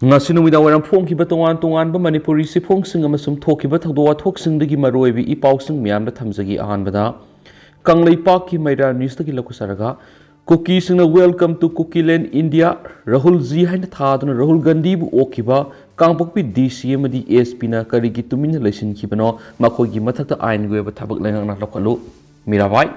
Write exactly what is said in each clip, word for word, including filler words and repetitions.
ꯉꯁꯤ ꯅꯨꯃꯤꯗꯥꯡ ꯋꯥꯏꯔꯝ ꯐꯣꯡꯈꯤꯕ ꯇꯣꯉꯥꯟ ꯇꯣꯉꯥꯟꯕ ꯃꯅꯤꯄꯨꯔꯤ ꯆꯦꯐꯣꯡꯁꯤꯡ ꯑꯃꯁꯨꯡ ꯊꯣꯛꯈꯤꯕ ꯊꯧꯗꯣꯛ ꯋꯥꯊꯣꯛꯁꯤꯡꯗꯒꯤ ꯃꯔꯨꯑꯣꯏꯕ ꯏ ꯄꯥꯎꯁꯤꯡ ꯃꯌꯥꯝꯗ ꯊꯝꯖꯒꯦ꯫ ꯑꯍꯥꯟꯕꯗ ꯀꯪꯂꯩꯄꯥꯛꯀꯤ ꯃꯩꯔꯥ ꯅ꯭ꯌꯨꯁꯇꯒꯤ ꯂꯧꯈꯠꯆꯔꯒ, ꯀꯨꯀꯤꯁꯤꯡꯅ "Welcome to Kukiland India, Rahul G" ꯍꯥꯏꯅ ꯊꯥꯗꯨꯅ ꯔꯥꯍꯨꯜ ꯒꯥꯟꯙꯤꯕꯨ ꯑꯣꯛꯈꯤꯕ ꯀꯥꯡꯄꯣꯛꯄꯤ ꯗꯤ ꯁꯤ ꯑꯃꯗꯤ ꯑꯦꯁ ꯄꯤꯅ ꯀꯔꯤꯒꯤ ꯇꯨꯃꯤꯟꯅ ꯂꯩꯁꯤꯟꯈꯤꯕꯅꯣ? ꯃꯈꯣꯏꯒꯤ ꯃꯊꯛꯇ ꯑꯥꯏꯟꯒꯤ ꯑꯣꯏꯕ ꯊꯕꯛ ꯂꯩꯉꯥꯛꯅ ꯂꯧꯈꯠꯂꯨ꯫ ꯃꯤꯔꯥꯕꯥꯏ꯫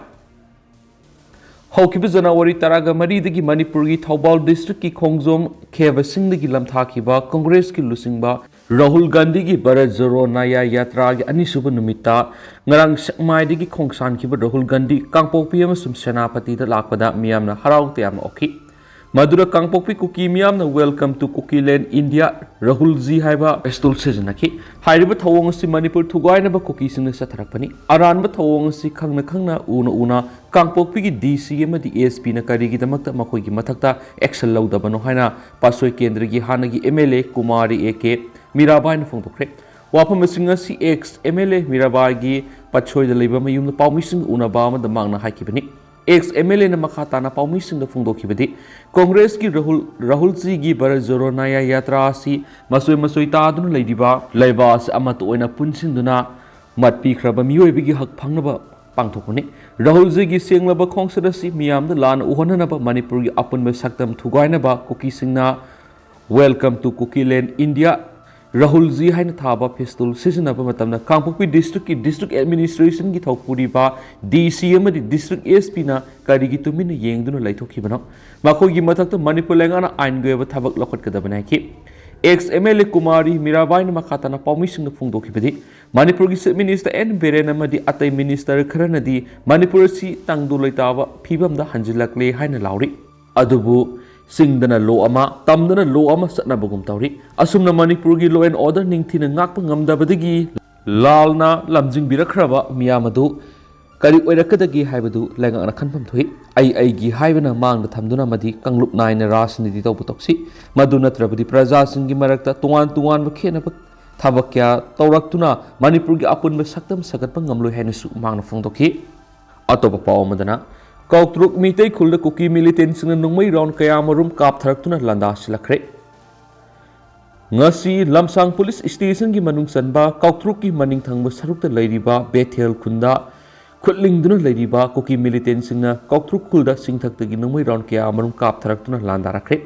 ꯍꯧꯈꯤꯕ ꯖꯅꯋꯥꯔꯤ ꯇꯔꯥꯒ ꯃꯔꯤꯗꯒꯤ ꯃꯅꯤꯄꯨꯔꯒꯤ ꯊꯧꯕꯥꯜ ꯗꯤꯁꯇ꯭ꯔꯤꯛꯀꯤ ꯈꯣꯡꯖꯣꯝ ꯈꯦꯕ ꯁꯤꯡꯗꯒꯤ ꯂꯝꯊꯥꯈꯤꯕ ꯀꯪꯒ꯭ꯔꯦꯁꯀꯤ ꯂꯨꯆꯤꯡꯕ ꯔꯥꯍꯨꯜ ꯒꯥꯟꯙꯤꯒꯤ ꯚꯥꯔꯠ ꯖꯣꯔꯣ ꯅꯥꯌꯥ ꯌꯥꯇ꯭ꯔꯥꯒꯤ ꯑꯅꯤꯁꯨꯕ ꯅꯨꯃꯤꯠꯇ ꯉꯔꯥꯡ ꯁꯦꯛꯃꯥꯏꯗꯒꯤ ꯈꯣꯡꯁꯥꯟꯈꯤꯕ ꯔꯥꯍꯨꯜ ꯒꯥꯟꯙꯤ ꯀꯥꯡꯄꯣꯛꯄꯤ ꯑꯃꯁꯨꯡ ꯁꯦꯅꯥꯄꯇꯤꯗ ꯂꯥꯛꯄꯗ ꯃꯤꯌꯥꯝꯅ ꯍꯔꯥꯎ ꯇꯌꯥꯝꯅ ꯑꯣꯛꯈꯤ꯫ ꯃꯗꯨꯗ ꯀꯥꯡꯄꯣꯛꯄꯤ ꯀꯨꯀꯤ ꯃꯤꯌꯥꯝꯅ "Welcome to Kukiland India, Rahul G" ꯍꯥꯏꯕ ꯐꯦꯁꯇꯨꯜ ꯁꯤꯖꯤꯟꯅꯈꯤ꯫ ꯍꯥꯏꯔꯤꯕ ꯊꯧꯑꯣꯡ ꯑꯁꯤ ꯃꯅꯤꯄꯨꯔ ꯊꯨꯒꯥꯏꯅꯕ ꯀꯨꯀꯤꯁꯤꯡꯅ ꯆꯠꯊꯔꯛꯄꯅꯤ꯫ ꯑꯔꯥꯟꯕ ꯊꯧꯑꯣꯡ ꯑꯁꯤ ꯈꯪꯅ ꯈꯪꯅ, ꯎꯅ ꯎꯅ ꯀꯥꯡꯄꯣꯛꯄꯤꯒꯤ ꯗꯤ ꯁꯤ ꯑꯃꯗꯤ ꯑꯦꯁ ꯄꯤꯅ ꯀꯔꯤꯒꯤꯗꯃꯛꯇ ꯃꯈꯣꯏꯒꯤ ꯃꯊꯛꯇ ꯑꯦꯛꯁꯟ ꯂꯧꯗꯕꯅꯣ ꯍꯥꯏꯅ ꯄꯥꯠꯁꯣꯏ ꯀꯦꯟꯗ꯭ꯔꯒꯤ ꯍꯥꯟꯅꯒꯤ M L A Kumari A K ꯃꯤꯔꯥꯕꯥꯏꯅ ꯐꯣꯡꯗꯣꯛꯈ꯭ꯔꯦ꯫ ꯋꯥꯐꯝ ꯑꯁꯤꯡ ꯑꯁꯤ ꯑꯦꯛꯁ ꯑꯦꯝ ꯑꯦꯜ ꯑꯦ ꯃꯤꯔꯥꯕꯥꯏꯒꯤ ꯄꯥꯠꯁꯣꯏꯗ ꯂꯩꯕ ꯃꯌꯨꯝꯗ ꯄꯥꯎꯃꯤꯁꯤꯡꯒ ꯎꯅꯕ ꯑꯃꯗ ꯃꯍꯥꯛꯅ ꯍꯥꯏꯈꯤꯕꯅꯤ꯫ ꯑꯦꯛꯁ ꯑꯦꯝ ꯑꯦꯜ ꯑꯦꯅ ꯃꯈꯥ ꯇꯥꯅ ꯄꯥꯎꯃꯤꯁꯤꯡꯗ ꯐꯣꯡꯗꯣꯛꯈꯤꯕꯗꯤ, ꯀꯣꯡꯒ꯭ꯔꯦꯁꯀꯤ ꯔꯥꯍꯨꯜ, ꯔꯥꯍꯨꯜ ꯖꯤꯒꯤ ꯚꯥꯔꯠ ꯖꯣꯔꯣ ꯅꯥꯌꯥ ꯌꯥꯇ꯭ꯔꯥ ꯑꯁꯤ ꯃꯆꯣꯏ ꯃꯆꯣꯏ ꯇꯥꯗꯨꯅ ꯂꯩꯔꯤꯕ ꯂꯩꯕꯥꯛ ꯑꯁꯤ ꯑꯃꯠꯇ ꯑꯣꯏꯅ ꯄꯨꯟꯁꯤꯟꯗꯨꯅ ꯃꯠ ꯄꯤꯈ꯭ꯔꯕ ꯃꯤꯑꯣꯏꯕꯒꯤ ꯍꯛ ꯐꯪꯅꯕ ꯄꯥꯡꯊꯣꯛꯄꯅꯤ꯫ ꯔꯥꯍꯨꯜ ꯖꯤꯒꯤ ꯁꯦꯡꯂꯕ ꯈꯣꯡꯆꯠ ꯑꯁꯤ ꯃꯤꯌꯥꯝꯗ ꯂꯥꯟꯅ ꯎꯍꯟꯅꯅꯕ ꯃꯅꯤꯄꯨꯔꯒꯤ ꯑꯄꯨꯟꯕ ꯁꯛꯇꯝ ꯊꯨꯒꯥꯏꯅꯕ ꯀꯨꯀꯤꯁꯤꯡꯅ "Welcome to Kukiland India, Rahul G" ꯍꯥꯏꯅ ꯊꯥꯕ ꯐꯦꯁꯇꯨꯜ ꯁꯤꯖꯤꯟꯅꯕ ꯃꯇꯝꯗ ꯀꯥꯡꯄꯣꯛꯄꯤ ꯗꯤꯁꯇ꯭ꯔꯤꯛꯀꯤ ꯗꯤꯁꯇ꯭ꯔꯤꯛ ꯑꯦꯗꯃꯤꯅꯤꯁꯇ꯭ꯔꯦꯁꯟꯒꯤ ꯊꯧꯄꯨꯔꯤꯕ ꯗꯤ ꯁꯤ ꯑꯃꯗꯤ ꯗꯤꯁꯇ꯭ꯔꯤꯛ ꯑꯦꯁ ꯄꯤꯅ ꯀꯔꯤꯒꯤ ꯇꯨꯃꯤꯟꯅ ꯌꯦꯡꯗꯨꯅ ꯂꯩꯊꯣꯛꯈꯤꯕꯅꯣ? ꯃꯈꯣꯏꯒꯤ ꯃꯊꯛꯇ ꯃꯅꯤꯄꯨꯔ ꯂꯩꯉꯥꯛꯅ ꯑꯥꯏꯟꯒꯤ ꯑꯣꯏꯕ ꯊꯕꯛ ꯂꯧꯈꯠꯀꯗꯕꯅꯤ ꯍꯥꯏꯈꯤ꯫ X M L A Kumari ꯃꯤꯔꯥꯕꯥꯏꯅ ꯃꯈꯥ ꯇꯥꯅ ꯄꯥꯎꯃꯤꯁꯤꯡꯗ ꯐꯣꯡꯗꯣꯛꯈꯤꯕꯗꯤ, ꯃꯅꯤꯄꯨꯔꯒꯤ ꯆꯤꯐ ꯃꯤꯅꯤꯁꯇꯔ ꯑꯦꯟ ꯕꯤꯔꯦꯟ ꯑꯃꯗꯤ ꯑꯇꯩ ꯃꯤꯅꯤꯁꯇꯔ ꯈꯔꯅꯗꯤ ꯃꯅꯤꯄꯨꯔ ꯑꯁꯤ ꯇꯪꯗꯨ ꯂꯩꯇꯥꯕ ꯐꯤꯕꯝꯗ ꯍꯟꯖꯤꯜꯂꯛꯂꯦ ꯍꯥꯏꯅ ꯂꯥꯎꯔꯤ꯫ ꯑꯗꯨꯕꯨ ꯆꯤꯡꯗꯅ ꯂꯣ ꯑꯃ, ꯇꯝꯗꯅ ꯂꯣ ꯑꯃ ꯆꯠꯅꯕꯒꯨꯝ ꯇꯧꯔꯤ꯫ ꯑꯁꯨꯝꯅ ꯃꯅꯤꯄꯨꯔꯒꯤ law and order ꯅꯤꯡꯊꯤꯅ ꯉꯥꯛꯄ ꯉꯝꯗꯕꯗꯒꯤ ꯂꯥꯜꯅ ꯂꯝꯖꯤꯡꯕꯤꯔꯛꯈ꯭ꯔꯕ ꯃꯤꯌꯥꯝ ꯑꯗꯨ ꯀꯔꯤ ꯑꯣꯏꯔꯛꯀꯗꯒꯦ ꯍꯥꯏꯕꯗꯨ ꯂꯩꯉꯥꯛꯅ ꯈꯟꯐꯝ ꯊꯣꯛꯏ꯫ ꯑꯩ ꯑꯩꯒꯤ ꯍꯥꯏꯕꯅ ꯃꯥꯡꯗ ꯊꯝꯗꯨꯅ ꯑꯃꯗꯤ ꯀꯥꯡꯂꯨꯞ ꯅꯥꯏꯅ ꯔꯥꯖꯅꯤꯇꯤ ꯇꯧꯕ ꯇꯣꯛꯁꯤ꯫ ꯃꯗꯨ ꯅꯠꯇ꯭ꯔꯕꯗꯤ ꯄ꯭ꯔꯖꯥꯁꯤꯡꯒꯤ ꯃꯔꯛꯇ ꯇꯣꯉꯥꯟ ꯇꯣꯉꯥꯟꯕ ꯈꯦꯠꯅꯕ ꯊꯕꯛ ꯀꯌꯥ ꯇꯧꯔꯛꯇꯨꯅ ꯃꯅꯤꯄꯨꯔꯒꯤ ꯑꯄꯨꯟꯕ ꯁꯛꯇꯝ ꯁꯥꯒꯠꯄ ꯉꯝꯂꯣꯏ ꯍꯥꯏꯅꯁꯨ ꯃꯍꯥꯛꯅ ꯐꯣꯡꯗꯣꯛꯈꯤ꯫ ꯑꯇꯣꯞꯄ ꯄꯥꯎ ꯑꯃꯗꯅ, ꯀꯥꯡꯇ꯭ꯔꯨꯛ ꯃꯤꯇꯩ ꯈꯨꯜꯗ ꯀꯨꯀꯤ ꯃꯤꯂꯤꯇꯦꯟꯁꯤꯡꯅ ꯅꯣꯡꯃꯩ ꯔꯥꯎꯟ ꯀꯌꯥꯃꯔꯨꯝ ꯀꯥꯞꯊꯔꯛꯇꯨꯅ ꯂꯥꯟꯗꯥꯁꯤꯜꯂꯛꯈ꯭ꯔꯦ꯫ ꯉꯁꯤ ꯂꯝꯁꯥꯡ ꯄꯨꯂꯤꯁ ꯁ꯭ꯇꯦꯁꯟꯒꯤ ꯃꯅꯨꯡ ꯆꯟꯕ ꯀꯥꯎꯇ꯭ꯔꯨꯛꯀꯤ ꯃꯅꯤꯡ ꯊꯪꯕ ꯁꯔꯨꯛꯇ ꯂꯩꯔꯤꯕ ꯕꯦꯊꯦꯜ ꯈꯨꯟꯗ ꯈꯨꯠꯂꯤꯡꯗꯨꯅ ꯂꯩꯔꯤꯕ ꯀꯨꯀꯤ ꯃꯤꯂꯤꯇꯦꯟꯁꯤꯡꯅ ꯀꯥꯎꯇ꯭ꯔꯨꯛ ꯈꯨꯜꯗ ꯆꯤꯡꯊꯛꯇꯒꯤ ꯅꯣꯡꯃꯩ ꯔꯥꯎꯟ ꯀꯌꯥ ꯑꯃꯔꯣꯝ ꯀꯥꯞꯊꯔꯛꯇꯨꯅ ꯂꯥꯟꯗꯥꯔꯛꯈ꯭ꯔꯦ꯫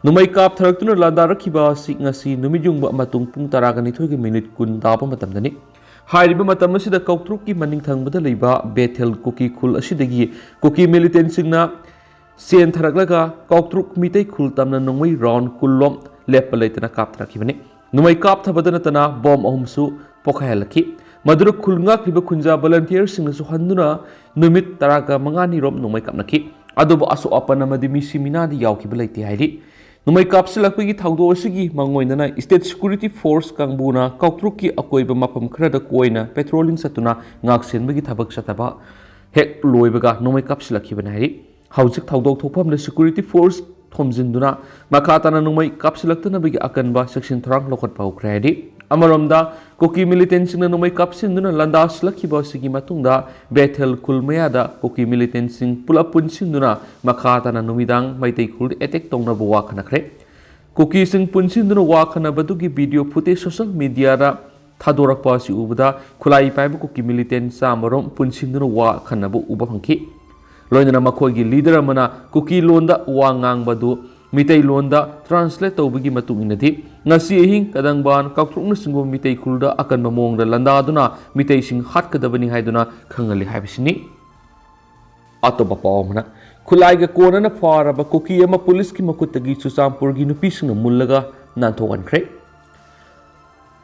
ꯅꯣꯡꯃꯩ ꯀꯥꯞꯊꯔꯛꯇꯨꯅ ꯂꯥꯟꯗꯥꯔꯛꯈꯤꯕ ꯑꯁꯤ ꯉꯁꯤ ꯅꯨꯃꯤꯠ ꯌꯨꯡꯕ ꯃꯇꯨꯡ ꯄꯨꯡ ꯇꯔꯥꯒ ꯅꯤꯊꯣꯏꯒꯤ ꯃꯤꯅꯤꯠ ꯀꯨꯟ ꯇꯥꯕ ꯃꯇꯝꯗꯅꯤ꯫ ꯍꯥꯏꯔꯤꯕ ꯃꯇꯝ ꯑꯁꯤꯗ ꯀꯥꯎꯇ꯭ꯔꯨꯛꯀꯤ ꯃꯅꯤꯡ ꯊꯪꯕꯗ ꯂꯩꯕ ꯕꯦꯊꯦꯜ ꯀꯨꯀꯤ ꯈꯨꯜ ꯑꯁꯤꯗꯒꯤ ꯀꯨꯀꯤ ꯃꯤꯂꯤꯇꯦꯟꯁꯤꯡꯅ ꯆꯦꯟꯊꯔꯛꯂꯒ ꯀꯥꯎꯇ꯭ꯔꯨꯛ ꯃꯤꯇꯩ ꯈꯨꯜ ꯇꯝꯅ ꯅꯣꯡꯃꯩ ꯔꯥꯎꯟ ꯀꯨꯟꯂꯣꯝ ꯂꯦꯞꯄ ꯂꯩꯇꯅ ꯀꯥꯞꯊꯔꯛꯈꯤꯕꯅꯤ꯫ ꯅꯣꯡꯃꯩ ꯀꯥꯞꯊꯕꯗ ꯅꯠꯇꯅ ꯕꯣꯝ ꯑꯍꯨꯝꯁꯨ ꯄꯣꯈꯥꯏꯍꯜꯂꯛꯈꯤ꯫ ꯃꯗꯨꯗ ꯈꯨꯜ ꯉꯥꯛꯂꯤꯕ ꯈꯨꯟꯖꯥ ꯚꯣꯂꯟꯇꯤꯌꯔꯁꯤꯡꯅꯁꯨ ꯍꯟꯗꯨꯅ ꯅꯨꯃꯤꯠ ꯇꯔꯥꯒ ꯃꯉꯥꯅꯤꯔꯣꯝ ꯅꯣꯡꯃꯩ ꯀꯥꯞꯅꯈꯤ꯫ ꯑꯗꯨꯕꯨ ꯑꯁꯣꯛ ꯑꯄꯟ ꯑꯃꯗꯤ ꯃꯤꯁꯤ ꯃꯤꯅꯥꯗꯤ ꯌꯥꯎꯈꯤꯕ ꯂꯩꯇꯦ ꯍꯥꯏꯔꯤ꯫ ꯅꯣꯡꯃꯩ ꯀꯥꯞꯁꯤꯜꯂꯛꯄꯒꯤ ꯊꯧꯗꯣꯛ ꯑꯁꯤꯒꯤ ꯃꯥꯡꯑꯣꯏꯅꯅ ꯁ꯭ꯇꯦꯠ ꯁꯦꯀ꯭ꯌꯨꯔꯤꯇꯤ ꯐꯣꯔꯁ ꯀꯥꯡꯕꯨꯅ ꯀꯥꯎꯇ꯭ꯔꯨꯛꯀꯤ ꯑꯀꯣꯏꯕ ꯃꯐꯝ ꯈꯔꯗ ꯀꯣꯏꯅ ꯄꯦꯇ꯭ꯔꯣꯂꯤꯡ ꯆꯠꯇꯨꯅ ꯉꯥꯛꯁꯦꯟꯕꯒꯤ ꯊꯕꯛ ꯆꯠꯊꯕ ꯍꯦꯛ ꯂꯣꯏꯕꯒ ꯅꯣꯡꯃꯩ ꯀꯥꯞꯁꯤꯜꯂꯛꯈꯤꯕꯅꯤ ꯍꯥꯏꯔꯤ꯫ ꯍꯧꯖꯤꯛ ꯊꯧꯗꯣꯛ ꯊꯣꯛꯐꯝꯗ ꯁꯦꯀ꯭ꯌꯨꯔꯤꯇꯤ ꯐꯣꯔꯁ ꯊꯣꯝꯖꯤꯟꯗꯨꯅ ꯃꯈꯥ ꯇꯥꯅ ꯅꯣꯡꯃꯩ ꯀꯥꯞꯁꯤꯜꯂꯛꯇꯅꯕꯒꯤ ꯑꯀꯟꯕ ꯆꯦꯛꯁꯤꯟ ꯊꯧꯔꯥꯡ ꯂꯧꯈꯠꯄ ꯍꯧꯈ꯭ꯔꯦ ꯍꯥꯏꯔꯤ꯫ ꯑꯃꯔꯣꯝꯗ ꯀꯨꯀꯤ ꯃꯤꯂꯤꯇꯦꯟꯁꯤꯡꯅ ꯅꯣꯡꯃꯩ ꯀꯥꯞꯁꯤꯟꯗꯨꯅ ꯂꯥꯟꯗꯥꯁꯤꯜꯂꯛꯈꯤꯕ ꯑꯁꯤꯒꯤ ꯃꯇꯨꯡꯗ ꯕꯦꯊꯦꯜ ꯈꯨꯜ ꯃꯌꯥꯗ ꯀꯨꯀꯤ ꯃꯤꯂꯤꯇꯦꯟꯁꯤꯡ ꯄꯨꯂꯞ ꯄꯨꯟꯁꯤꯟꯗꯨꯅ ꯃꯈꯥ ꯇꯥꯅ ꯅꯨꯃꯤꯗꯥꯡ ꯃꯩꯇꯩ ꯈꯨꯜꯗ ꯑꯦꯇꯦꯛ ꯇꯧꯅꯕ ꯋꯥ ꯈꯟꯅꯈ꯭ꯔꯦ꯫ ꯀꯨꯀꯤꯁꯤꯡ ꯄꯨꯟꯁꯤꯟꯗꯨꯅ ꯋꯥ ꯈꯟꯅꯕꯗꯨꯒꯤ ꯚꯤꯗꯤꯑꯣ ꯐꯨꯇꯦꯖ ꯁꯣꯁꯤꯌꯦꯜ ꯃꯤꯗꯤꯌꯥꯗ ꯊꯥꯗꯣꯔꯛꯄ ꯑꯁꯤ ꯎꯕꯗ ꯈꯨꯠꯂꯥꯏ ꯄꯥꯏꯕ ꯀꯨꯀꯤ ꯃꯤꯂꯤꯇꯦꯟ ꯆꯥꯝꯃꯔꯣꯝ ꯄꯨꯟꯁꯤꯟꯗꯨꯅ ꯋꯥ ꯈꯟꯅꯕ ꯎꯕ ꯐꯪꯈꯤ꯫ ꯂꯣꯏꯅꯅ ꯃꯈꯣꯏꯒꯤ ꯂꯤꯗꯔ ꯑꯃꯅ ꯀꯨꯀꯤ ꯂꯣꯟꯗ ꯋꯥ ꯉꯥꯡꯕꯗꯨ ꯃꯤꯇꯩꯂꯣꯟꯗ ꯇ꯭ꯔꯥꯟꯁꯂꯦꯠ ꯇꯧꯕꯒꯤ ꯃꯇꯨꯡ ꯏꯟꯅꯗꯤ, ꯉꯁꯤ ꯑꯍꯤꯡ ꯀꯗꯪꯕꯥꯟ, ꯀꯥꯎꯇ꯭ꯔꯨꯛꯅꯆꯤꯡꯕ ꯃꯤꯇꯩ ꯈꯨꯜꯗ ꯑꯀꯟꯕ ꯃꯑꯣꯡꯗ ꯂꯥꯟꯗꯥꯗꯨꯅ ꯃꯤꯇꯩꯁꯤꯡ ꯍꯥꯠꯀꯗꯕꯅꯤ ꯍꯥꯏꯗꯨꯅ ꯈꯪꯍꯜꯂꯤ ꯍꯥꯏꯕꯁꯤꯅꯤ꯫ ꯑꯇꯣꯞꯄ ꯄꯥꯎ ꯑꯃꯅ, ꯈꯨꯠꯂꯥꯏꯒ ꯀꯣꯟꯅꯅ ꯐꯥꯔꯕ ꯀꯨꯀꯤ ꯑꯃ ꯄꯨꯂꯤꯁꯀꯤ ꯃꯈꯨꯠꯇꯒꯤ ꯆꯨꯔꯆꯥꯟꯄꯨꯔꯒꯤ ꯅꯨꯄꯤꯁꯤꯡꯅ ꯃꯨꯜꯂꯒ ꯅꯥꯟꯊꯣꯛꯍꯟꯈ꯭ꯔꯦ꯫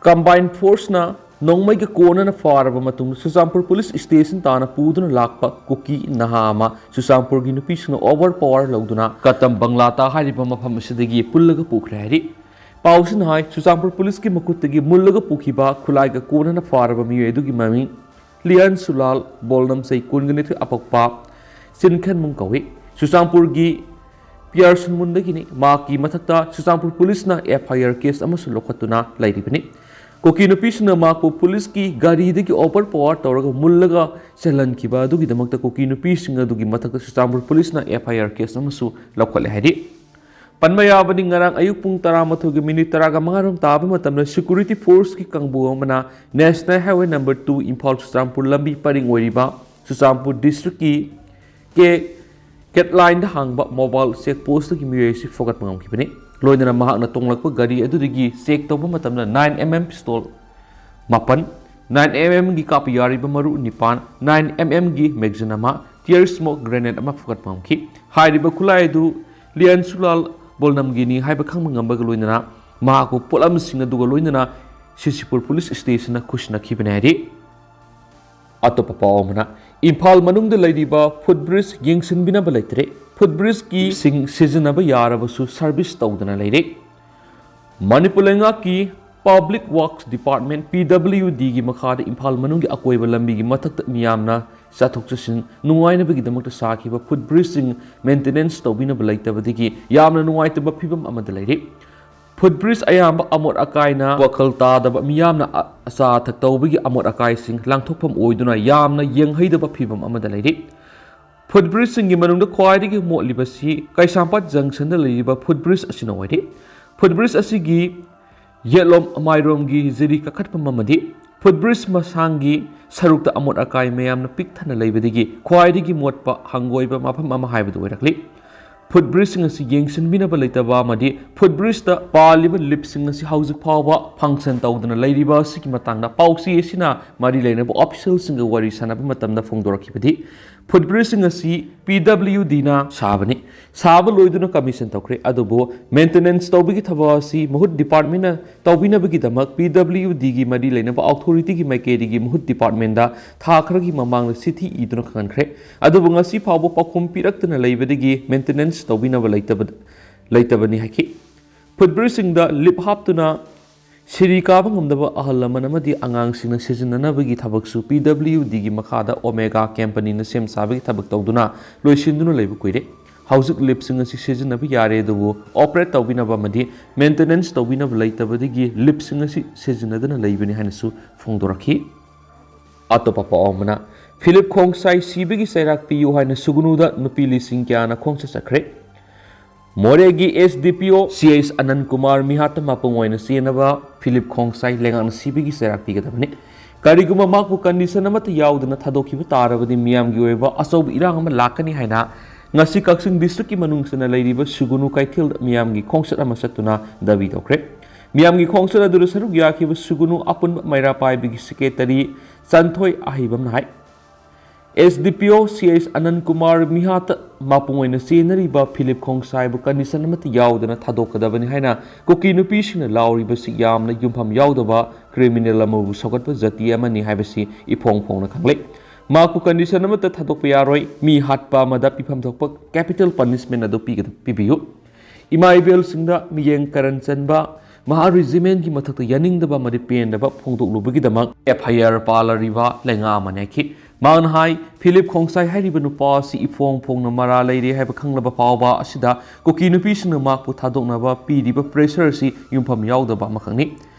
ꯀꯝꯕꯥꯏꯟ ꯐꯣꯔꯁꯅ ꯅꯣꯡꯃꯩꯒ ꯀꯣꯟꯅꯅ ꯐꯥꯔꯕ ꯃꯇꯨꯡꯗ ꯆꯨꯔꯆꯥꯟꯄꯨꯔ ꯄꯨꯂꯤꯁ ꯁ꯭ꯇꯦꯁꯟ ꯇꯥꯟꯅ ꯄꯨꯗꯨꯅ ꯂꯥꯛꯄ ꯀꯨꯀꯤ ꯅꯍꯥ ꯑꯃ ꯆꯨꯔꯆꯥꯟꯄꯨꯔꯒꯤ ꯅꯨꯄꯤꯁꯤꯡꯅ ꯑꯣꯚꯔ ꯄꯥꯋꯔ ꯂꯧꯗꯨꯅ ꯀꯇꯝ ꯕꯪꯂꯥꯇꯥ ꯍꯥꯏꯔꯤꯕ ꯃꯐꯝ ꯑꯁꯤꯗꯒꯤ ꯄꯨꯜꯂꯒ ꯄꯨꯈ꯭ꯔꯦ ꯍꯥꯏꯔꯤ꯫ ꯄꯥꯎꯁꯤꯅ ꯍꯥꯏ, ꯆꯨꯔꯆꯥꯟꯄꯨꯔ ꯄꯨꯂꯤꯁꯀꯤ ꯃꯈꯨꯠꯇꯒꯤ ꯃꯨꯜꯂꯒ ꯄꯨꯈꯤꯕ ꯈꯨꯠꯂꯥꯏꯒ ꯀꯣꯟꯅꯅ ꯐꯥꯔꯕ ꯃꯤꯑꯣꯏ ꯑꯗꯨꯒꯤ ꯃꯃꯤꯡ ꯂꯤꯌꯥꯟ ꯁꯨꯂꯥꯜ, ꯕꯣꯜꯅꯝ ꯆꯍꯤ ꯀꯨꯟꯒ ꯅꯤꯊꯣꯏ, ꯑꯄꯛꯄ ꯆꯤꯟꯈꯟꯃꯨꯡ ꯀꯧꯏ꯫ ꯆꯨꯔꯆꯥꯟꯄꯨꯔꯒꯤ ꯄꯤꯌꯥꯔꯁꯟ ꯃꯨꯟꯗꯒꯤꯅꯤ꯫ ꯃꯍꯥꯛꯀꯤ ꯃꯊꯛꯇ ꯆꯨꯔꯆꯥꯟꯄꯨꯔ ꯄꯨꯂꯤꯁꯅ ꯑꯦꯐ ꯑꯥꯏ ꯑꯥꯔ ꯀꯦꯁ ꯑꯃꯁꯨ ꯂꯧꯈꯠꯇꯨꯅ ꯂꯩꯔꯤꯕꯅꯤ꯫ ꯀꯨꯀꯤ ꯅꯨꯄꯤꯁꯤꯡꯅ ꯃꯍꯥꯛꯄꯨ ꯄꯨꯂꯤꯁꯀꯤ ꯒꯥꯔꯤꯗꯒꯤ ꯑꯣꯚꯔ ꯄꯥꯋꯔ ꯇꯧꯔꯒ ꯃꯨꯜꯂꯒ ꯆꯦꯜꯍꯟꯈꯤꯕ ꯑꯗꯨꯒꯤꯗꯃꯛꯇ ꯀꯨꯀꯤ ꯅꯨꯄꯤꯁꯤꯡ ꯑꯗꯨꯒꯤ ꯃꯊꯛꯇ ꯆꯨꯔꯆꯥꯟꯄꯨꯔ ꯄꯨꯂꯤꯁꯅ ꯑꯦꯐ ꯑꯥꯏ ꯑꯥꯔ ꯀꯦꯁ ꯑꯃꯁꯨ ꯂꯧꯈꯠꯂꯦ ꯍꯥꯏꯔꯤ꯫ ꯄꯟꯕ ꯌꯥꯕꯅꯤ, ꯉꯔꯥꯡ ꯑꯌꯨꯛ ꯄꯨꯡ ꯇꯔꯥꯃꯥꯊꯣꯏꯒꯤ ꯃꯤꯅꯤꯠ ꯇꯔꯥꯒ ꯃꯉꯥꯔꯣꯝ ꯇꯥꯕ ꯃꯇꯝꯗ security forceꯀꯤ ꯀꯥꯡꯕꯨ ꯑꯃꯅ National Highway number two Imphal Churachandpur ꯂꯝꯕꯤ ꯄꯔꯤꯡ ꯑꯣꯏꯔꯤꯕ ꯆꯨꯔꯆꯥꯟꯄꯨꯔ districtꯀꯤ ꯀꯦ ꯀꯦꯠꯂꯥꯏꯟꯗ ꯍꯥꯡꯕ mobile check postꯇꯒꯤ ꯃꯤꯑꯣꯏ ꯑꯁꯤ ꯐꯥꯒꯠꯄ ꯉꯝꯈꯤꯕꯅꯤ꯫ ꯂꯣꯏꯅꯅ ꯃꯍꯥꯛꯅ ꯇꯣꯡꯂꯛꯄ ꯒꯥꯔꯤ ꯑꯗꯨꯗꯒꯤ check ꯇꯧꯕ ꯃꯇꯝꯗ nine M M pistol ꯃꯥꯄꯟ, nine M M ꯒꯤ ꯀꯥꯞꯄ ꯌꯥꯔꯤꯕ ꯃꯔꯨ ꯅꯤꯄꯥꯟ, nine M M ꯒꯤ magazine ꯑꯃ, tear smoke grenade ꯑꯃ ꯐꯥꯒꯠꯄ ꯉꯝꯈꯤ꯫ ꯍꯥꯏꯔꯤꯕ ꯈꯨꯠꯂꯥꯏ ꯑꯗꯨ ꯂꯤꯌꯥꯟꯁꯨꯂꯥꯜ ꯕꯣꯜꯅꯝꯒꯤꯅꯤ ꯍꯥꯏꯕ ꯈꯪꯕ ꯉꯝꯕꯒ ꯂꯣꯏꯅꯅ ꯃꯍꯥꯛꯄꯨ ꯄꯣꯠꯂꯝꯁꯤꯡ ꯑꯗꯨꯒ ꯂꯣꯏꯅꯅ ꯁꯤꯁꯤꯄꯨꯔ police stationꯗ ꯈꯨꯠꯁꯤꯟꯅꯈꯤꯕꯅꯤ ꯍꯥꯏꯔꯤ꯫ ꯑꯇꯣꯞꯄ ꯄꯥꯎ ꯑꯃꯅ, ꯏꯝꯐꯥꯜ ꯃꯅꯨꯡꯗ ꯂꯩꯔꯤꯕ footbridge ꯌꯦꯡꯁꯤꯟꯕꯤꯅꯕ ꯂꯩꯇ꯭ꯔꯦ꯫ Footbridgeꯀꯤ ꯁꯤꯡ ꯁꯤꯖꯤꯟꯅꯕ ꯌꯥꯔꯕꯁꯨ service ꯇꯧꯗꯅ ꯂꯩꯔꯦ꯫ ꯃꯅꯤꯄꯨꯔ ꯂꯩꯉꯥꯛꯀꯤ Public Works Department, P W Dꯒꯤ ꯃꯈꯥꯗ ꯏꯝꯐꯥꯜ ꯃꯅꯨꯡꯒꯤ ꯑꯀꯣꯏꯕ ꯂꯝꯕꯤꯒꯤ ꯃꯊꯛꯇ ꯃꯤꯌꯥꯝꯅ ꯆꯠꯊꯣꯛ ꯆꯠꯁꯤꯟ ꯅꯨꯡꯉꯥꯏꯅꯕꯒꯤꯗꯃꯛꯇ ꯁꯥꯈꯤꯕ footbridgeꯁꯤꯡ maintenance ꯇꯧꯕꯤꯅꯕ ꯂꯩꯇꯕꯗꯒꯤ ꯌꯥꯝꯅ ꯅꯨꯡꯉꯥꯏꯇꯕ ꯐꯤꯕꯝ ꯑꯃꯗ ꯂꯩꯔꯤ꯫ Footbridge ꯑꯌꯥꯝꯕ ꯑꯃꯣꯠ ꯑꯀꯥꯏꯅ ꯋꯥꯈꯜ ꯇꯥꯗꯕ ꯃꯤꯌꯥꯝꯅ ꯑ-, ꯑꯆꯥ ꯑꯊꯛ ꯇꯧꯕꯒꯤ ꯑꯃꯣꯠ ꯑꯀꯥꯏꯁꯤꯡ ꯂꯪꯊꯣꯛꯐꯝ ꯑꯣꯏꯗꯨꯅ ꯌꯥꯝꯅ ꯌꯦꯡꯍꯩꯗꯕ ꯐꯤꯕꯝ ꯑꯃꯗ ꯂꯩꯔꯤ꯫ Footbridgeꯁꯤꯡꯒꯤ ꯃꯅꯨꯡꯗ ꯈ꯭ꯋꯥꯏꯗꯒꯤ ꯃꯣꯠꯂꯤꯕꯁꯤ ꯀꯩꯁꯥꯝꯄꯥꯠ junctionꯗ ꯂꯩꯔꯤꯕ footbridge ꯑꯁꯤꯅ ꯑꯣꯏꯔꯤ꯫ Footbridge ꯑꯁꯤꯒꯤ ꯌꯦꯠꯂꯣꯝ ꯃꯥꯏꯔꯣꯝꯒꯤ ꯖꯤꯔꯤ ꯀꯥꯈꯠꯐꯝ ꯑꯃꯗꯤ footbridge ꯃꯁꯥꯡꯒꯤ ꯁꯔꯨꯛꯇ ꯑꯃꯣꯠ ꯑꯀꯥꯏ ꯃꯌꯥꯝꯅ ꯄꯤꯛ ꯊꯟꯅ ꯂꯩꯕꯗꯒꯤ ꯈ꯭ꯋꯥꯏꯗꯒꯤ ꯃꯣꯠꯄ ꯍꯪꯒꯣꯏꯕ ꯃꯐꯝ ꯑꯃ ꯍꯥꯏꯕꯗꯨ ꯑꯣꯏꯔꯛꯂꯤ꯫ Footbridgeꯁꯤꯡ ꯑꯁꯤ ꯌꯦꯡꯁꯤꯟꯕꯤꯅꯕ ꯂꯩꯇꯕ ꯑꯃꯗꯤ footbridgeꯇ ꯄꯥꯜꯂꯤꯕ leafꯁꯤꯡ ꯑꯁꯤ ꯍꯧꯖꯤꯛ ꯐꯥꯎꯕ function ꯇꯧꯗꯅ ꯂꯩꯔꯤꯕ ꯑꯁꯤꯒꯤ ꯃꯇꯥꯡꯗ ꯄꯥꯎꯆꯦ ꯑꯁꯤꯅ ꯃꯔꯤ ꯂꯩꯅꯕ officialꯁꯤꯡꯒ ꯋꯥꯔꯤ ꯁꯥꯟꯅꯕ ꯃꯇꯝꯗ ꯐꯣꯡꯗꯣꯔꯛꯈꯤꯕꯗꯤ, footbridgeꯁꯤꯡ ꯑꯁꯤ P W Dꯅ ꯁꯥꯕꯅꯤ꯫ ꯁꯥꯕ ꯂꯣꯏꯗꯨꯅ commission ꯇꯧꯈ꯭ꯔꯦ, ꯑꯗꯨꯕꯨ maintenance ꯇꯧꯕꯒꯤ ꯊꯕꯛ ꯑꯁꯤ ꯃꯍꯨꯠ departmentꯅ ꯇꯧꯕꯤꯅꯕꯒꯤꯗꯃꯛ P W Dꯒꯤ ꯃꯔꯤ ꯂꯩꯅꯕ authorityꯒꯤ ꯃꯥꯏꯀꯩꯗꯒꯤ ꯃꯍꯨꯠ departmentꯗ ꯊꯥ ꯈꯔꯒꯤ ꯃꯃꯥꯡꯗ ꯆꯤꯊꯤ ꯏꯗꯨꯅ ꯈꯪꯍꯟꯈ꯭ꯔꯦ꯫ ꯑꯗꯨꯕꯨ ꯉꯁꯤ ꯐꯥꯎꯕ ꯄꯥꯎꯈꯨꯝ ꯄꯤꯔꯛꯇꯅ ꯂꯩꯕꯗꯒꯤ maintenance ꯇꯧꯕꯤꯅꯕ ꯂꯩꯇꯕ, ꯂꯩꯇꯕꯅꯤ ꯍꯥꯏꯈꯤ꯫ Footbridgeꯁꯤꯡꯗ leaf ꯍꯥꯞꯇꯨꯅ ꯁꯤꯔꯤ ꯀꯥꯕ ꯉꯝꯗꯕ ꯑꯍꯜ ꯂꯃꯟ ꯑꯃꯗꯤ ꯑꯉꯥꯡꯁꯤꯡꯅ ꯁꯤꯖꯤꯟꯅꯅꯕꯒꯤ ꯊꯕꯛꯁꯨ P W Dꯒꯤ ꯃꯈꯥꯗ Omega companyꯅ ꯁꯦꯝ ꯁꯥꯕꯒꯤ ꯊꯕꯛ ꯇꯧꯗꯨꯅ ꯂꯣꯏꯁꯤꯟꯗꯨꯅ ꯂꯩꯕ ꯀꯨꯏꯔꯦ꯫ ꯍꯧꯖꯤꯛ leafꯁꯤꯡ ꯑꯁꯤ ꯁꯤꯖꯤꯟꯅꯕ ꯌꯥꯔꯦ, ꯑꯗꯨꯕꯨ operate ꯇꯧꯕꯤꯅꯕ ꯑꯃꯗꯤ maintenance ꯇꯧꯕꯤꯅꯕ ꯂꯩꯇꯕꯗꯒꯤ leafꯁꯤꯡ ꯑꯁꯤ ꯁꯤꯖꯤꯟꯅꯗꯅ ꯂꯩꯕꯅꯤ ꯍꯥꯏꯅꯁꯨ ꯐꯣꯡꯗꯣꯔꯛꯈꯤ꯫ ꯑꯇꯣꯞꯄ ꯄꯥꯎ ꯑꯃꯅ, ꯐꯤꯂꯤꯞ ꯈꯣꯡꯁꯥꯏ ꯁꯤꯕꯒꯤ ꯆꯩꯔꯥꯛ ꯄꯤꯌꯨ ꯍꯥꯏꯅ ꯁꯨꯒꯅꯨꯗ ꯅꯨꯄꯤ ꯂꯤꯁꯤꯡ ꯀꯌꯥꯅ ꯈꯣꯡꯆꯠ ꯆꯠꯈ꯭ꯔꯦ꯫ ꯃꯣꯔꯦꯒꯤ ꯑꯦꯁ ꯗꯤ ꯄꯤ ꯑꯣ ꯁꯤ ꯑꯩꯆ ꯑꯅꯟ ꯀꯨꯃꯥꯔ ꯃꯤꯍꯥꯠꯇ ꯃꯄꯨꯡ ꯑꯣꯏꯅ ꯆꯦꯟꯅꯕ ꯐꯤꯂꯤꯞ ꯈꯣꯡꯁꯥꯏ ꯂꯩꯉꯥꯛꯅ ꯁꯤꯕꯒꯤ ꯆꯩꯔꯥꯛ ꯄꯤꯒꯗꯕꯅꯤ꯫ ꯀꯔꯤꯒꯨꯝꯕ ꯃꯍꯥꯛꯄꯨ ꯀꯟꯗꯤꯁꯟ ꯑꯃꯠꯇ ꯌꯥꯎꯗꯅ ꯊꯥꯗꯣꯛꯈꯤꯕ ꯇꯥꯔꯕꯗꯤ ꯃꯤꯌꯥꯝꯒꯤ ꯑꯣꯏꯕ ꯑꯆꯧꯕ ꯏꯔꯥꯡ ꯑꯃ ꯂꯥꯛꯀꯅꯤ ꯍꯥꯏꯅ ꯉꯁꯤ ꯀꯛꯆꯤꯡ ꯗꯤꯁꯇ꯭ꯔꯤꯛꯀꯤ ꯃꯅꯨꯡ ꯆꯟꯅ ꯂꯩꯔꯤꯕ ꯁꯨꯒꯨꯅꯨ ꯀꯩꯊꯦꯜꯗ ꯃꯤꯌꯥꯝꯒꯤ ꯈꯣꯡꯆꯠ ꯑꯃ ꯆꯠꯇꯨꯅ ꯗꯥꯕꯤ ꯇꯧꯈ꯭ꯔꯦ꯫ ꯃꯤꯌꯥꯝꯒꯤ ꯈꯣꯡꯆꯠ ꯑꯗꯨꯗ ꯁꯔꯨꯛ ꯌꯥꯈꯤꯕ ꯁꯨꯒꯨꯅꯨ ꯑꯄꯨꯟꯕ ꯃꯩꯔꯥ ꯄꯥꯏꯕꯒꯤ ꯁꯦꯀ꯭ꯔꯦꯇꯔꯤ ꯆꯟꯊꯣꯏ ꯑꯍꯩꯕꯝꯅ ꯍꯥꯏ, ꯑꯦꯁ ꯗꯤ ꯄꯤ ꯑꯣ ꯁꯤ ꯑꯩꯆ ꯑꯅꯟ ꯀꯨꯃꯥꯔ ꯃꯤꯍꯥꯠꯇ ꯃꯄꯨꯡ ꯑꯣꯏꯅ ꯆꯦꯟꯅꯔꯤꯕ ꯐꯤꯂꯤꯞ ꯈꯣꯡꯁꯥꯏꯕꯨ ꯀꯟꯗꯤꯁꯟ ꯑꯃꯠꯇ ꯌꯥꯎꯗꯅ ꯊꯥꯗꯣꯛꯀꯗꯕꯅꯤ ꯍꯥꯏꯅ ꯀꯨꯀꯤ ꯅꯨꯄꯤꯁꯤꯡꯅ ꯂꯥꯎꯔꯤꯕꯁꯤ ꯌꯥꯝꯅ ꯌꯨꯝꯐꯝ ꯌꯥꯎꯗꯕ ꯀ꯭ꯔꯤꯃꯤꯅꯦꯜ ꯑꯃꯕꯨ ꯁꯧꯒꯠꯄ ꯖꯥꯇꯤ ꯑꯃꯅꯤ ꯍꯥꯏꯕꯁꯤ ꯏꯐꯣꯡ ꯐꯣꯡꯅ ꯈꯪꯂꯦ꯫ ꯃꯍꯥꯛꯄꯨ ꯀꯟꯗꯤꯁꯟ ꯑꯃꯠꯇ ꯊꯥꯗꯣꯛꯄ ꯌꯥꯔꯣꯏ꯫ ꯃꯤ ꯍꯥꯠꯄ ꯑꯃꯗ ꯄꯤꯐꯝ ꯊꯣꯛꯄ ꯀꯦꯄꯤꯇꯦꯜ ꯄꯅꯤꯁꯃꯦꯟ ꯑꯗꯨ ꯄꯤꯒꯗ-, ꯄꯤꯕꯤꯌꯨ꯫ ꯏꯃꯥ ꯏꯕꯦꯜꯁꯤꯡꯗ ꯃꯤꯠꯌꯦꯡ ꯀꯔꯟ ꯆꯟꯕ, ꯃꯍꯥ ꯔꯤꯖꯤꯃꯦꯟꯒꯤ ꯃꯊꯛꯇ ꯌꯥꯅꯤꯡꯗꯕ ꯑꯃꯗꯤ ꯄꯦꯟꯗꯕ ꯐꯣꯡꯗꯣꯛꯂꯨꯕꯒꯤꯗꯃꯛ ꯑꯦꯐ ꯑꯥꯏ ꯑꯥꯔ ꯄꯥꯜꯂꯔꯤꯕ ꯂꯩꯉꯥꯛ ꯑꯃ ꯅꯦꯛꯈꯤ꯫ ꯃꯍꯥꯛꯅ ꯍꯥꯏ, ꯐꯤꯂꯤꯞ ꯈꯣꯡꯁꯥꯏ ꯍꯥꯏꯔꯤꯕ ꯅꯨꯄꯥ ꯑꯁꯤ ꯏꯐꯣꯡ ꯐꯣꯡꯅ ꯃꯔꯥꯜ ꯂꯩꯔꯦ ꯍꯥꯏꯕ ꯈꯪꯂꯕ ꯐꯥꯎꯕ ꯑꯁꯤꯗ ꯀꯨꯀꯤ ꯅꯨꯄꯤꯁꯤꯡꯅ ꯃꯍꯥꯛꯄꯨ ꯊꯥꯗꯣꯛꯅꯕ ꯄꯤꯔꯤꯕ ꯄ꯭ꯔꯦꯁꯔ ꯑꯁꯤ ꯌꯨꯝꯐꯝ ꯌꯥꯎꯗꯕ ꯑꯃꯈꯛꯅꯤ꯫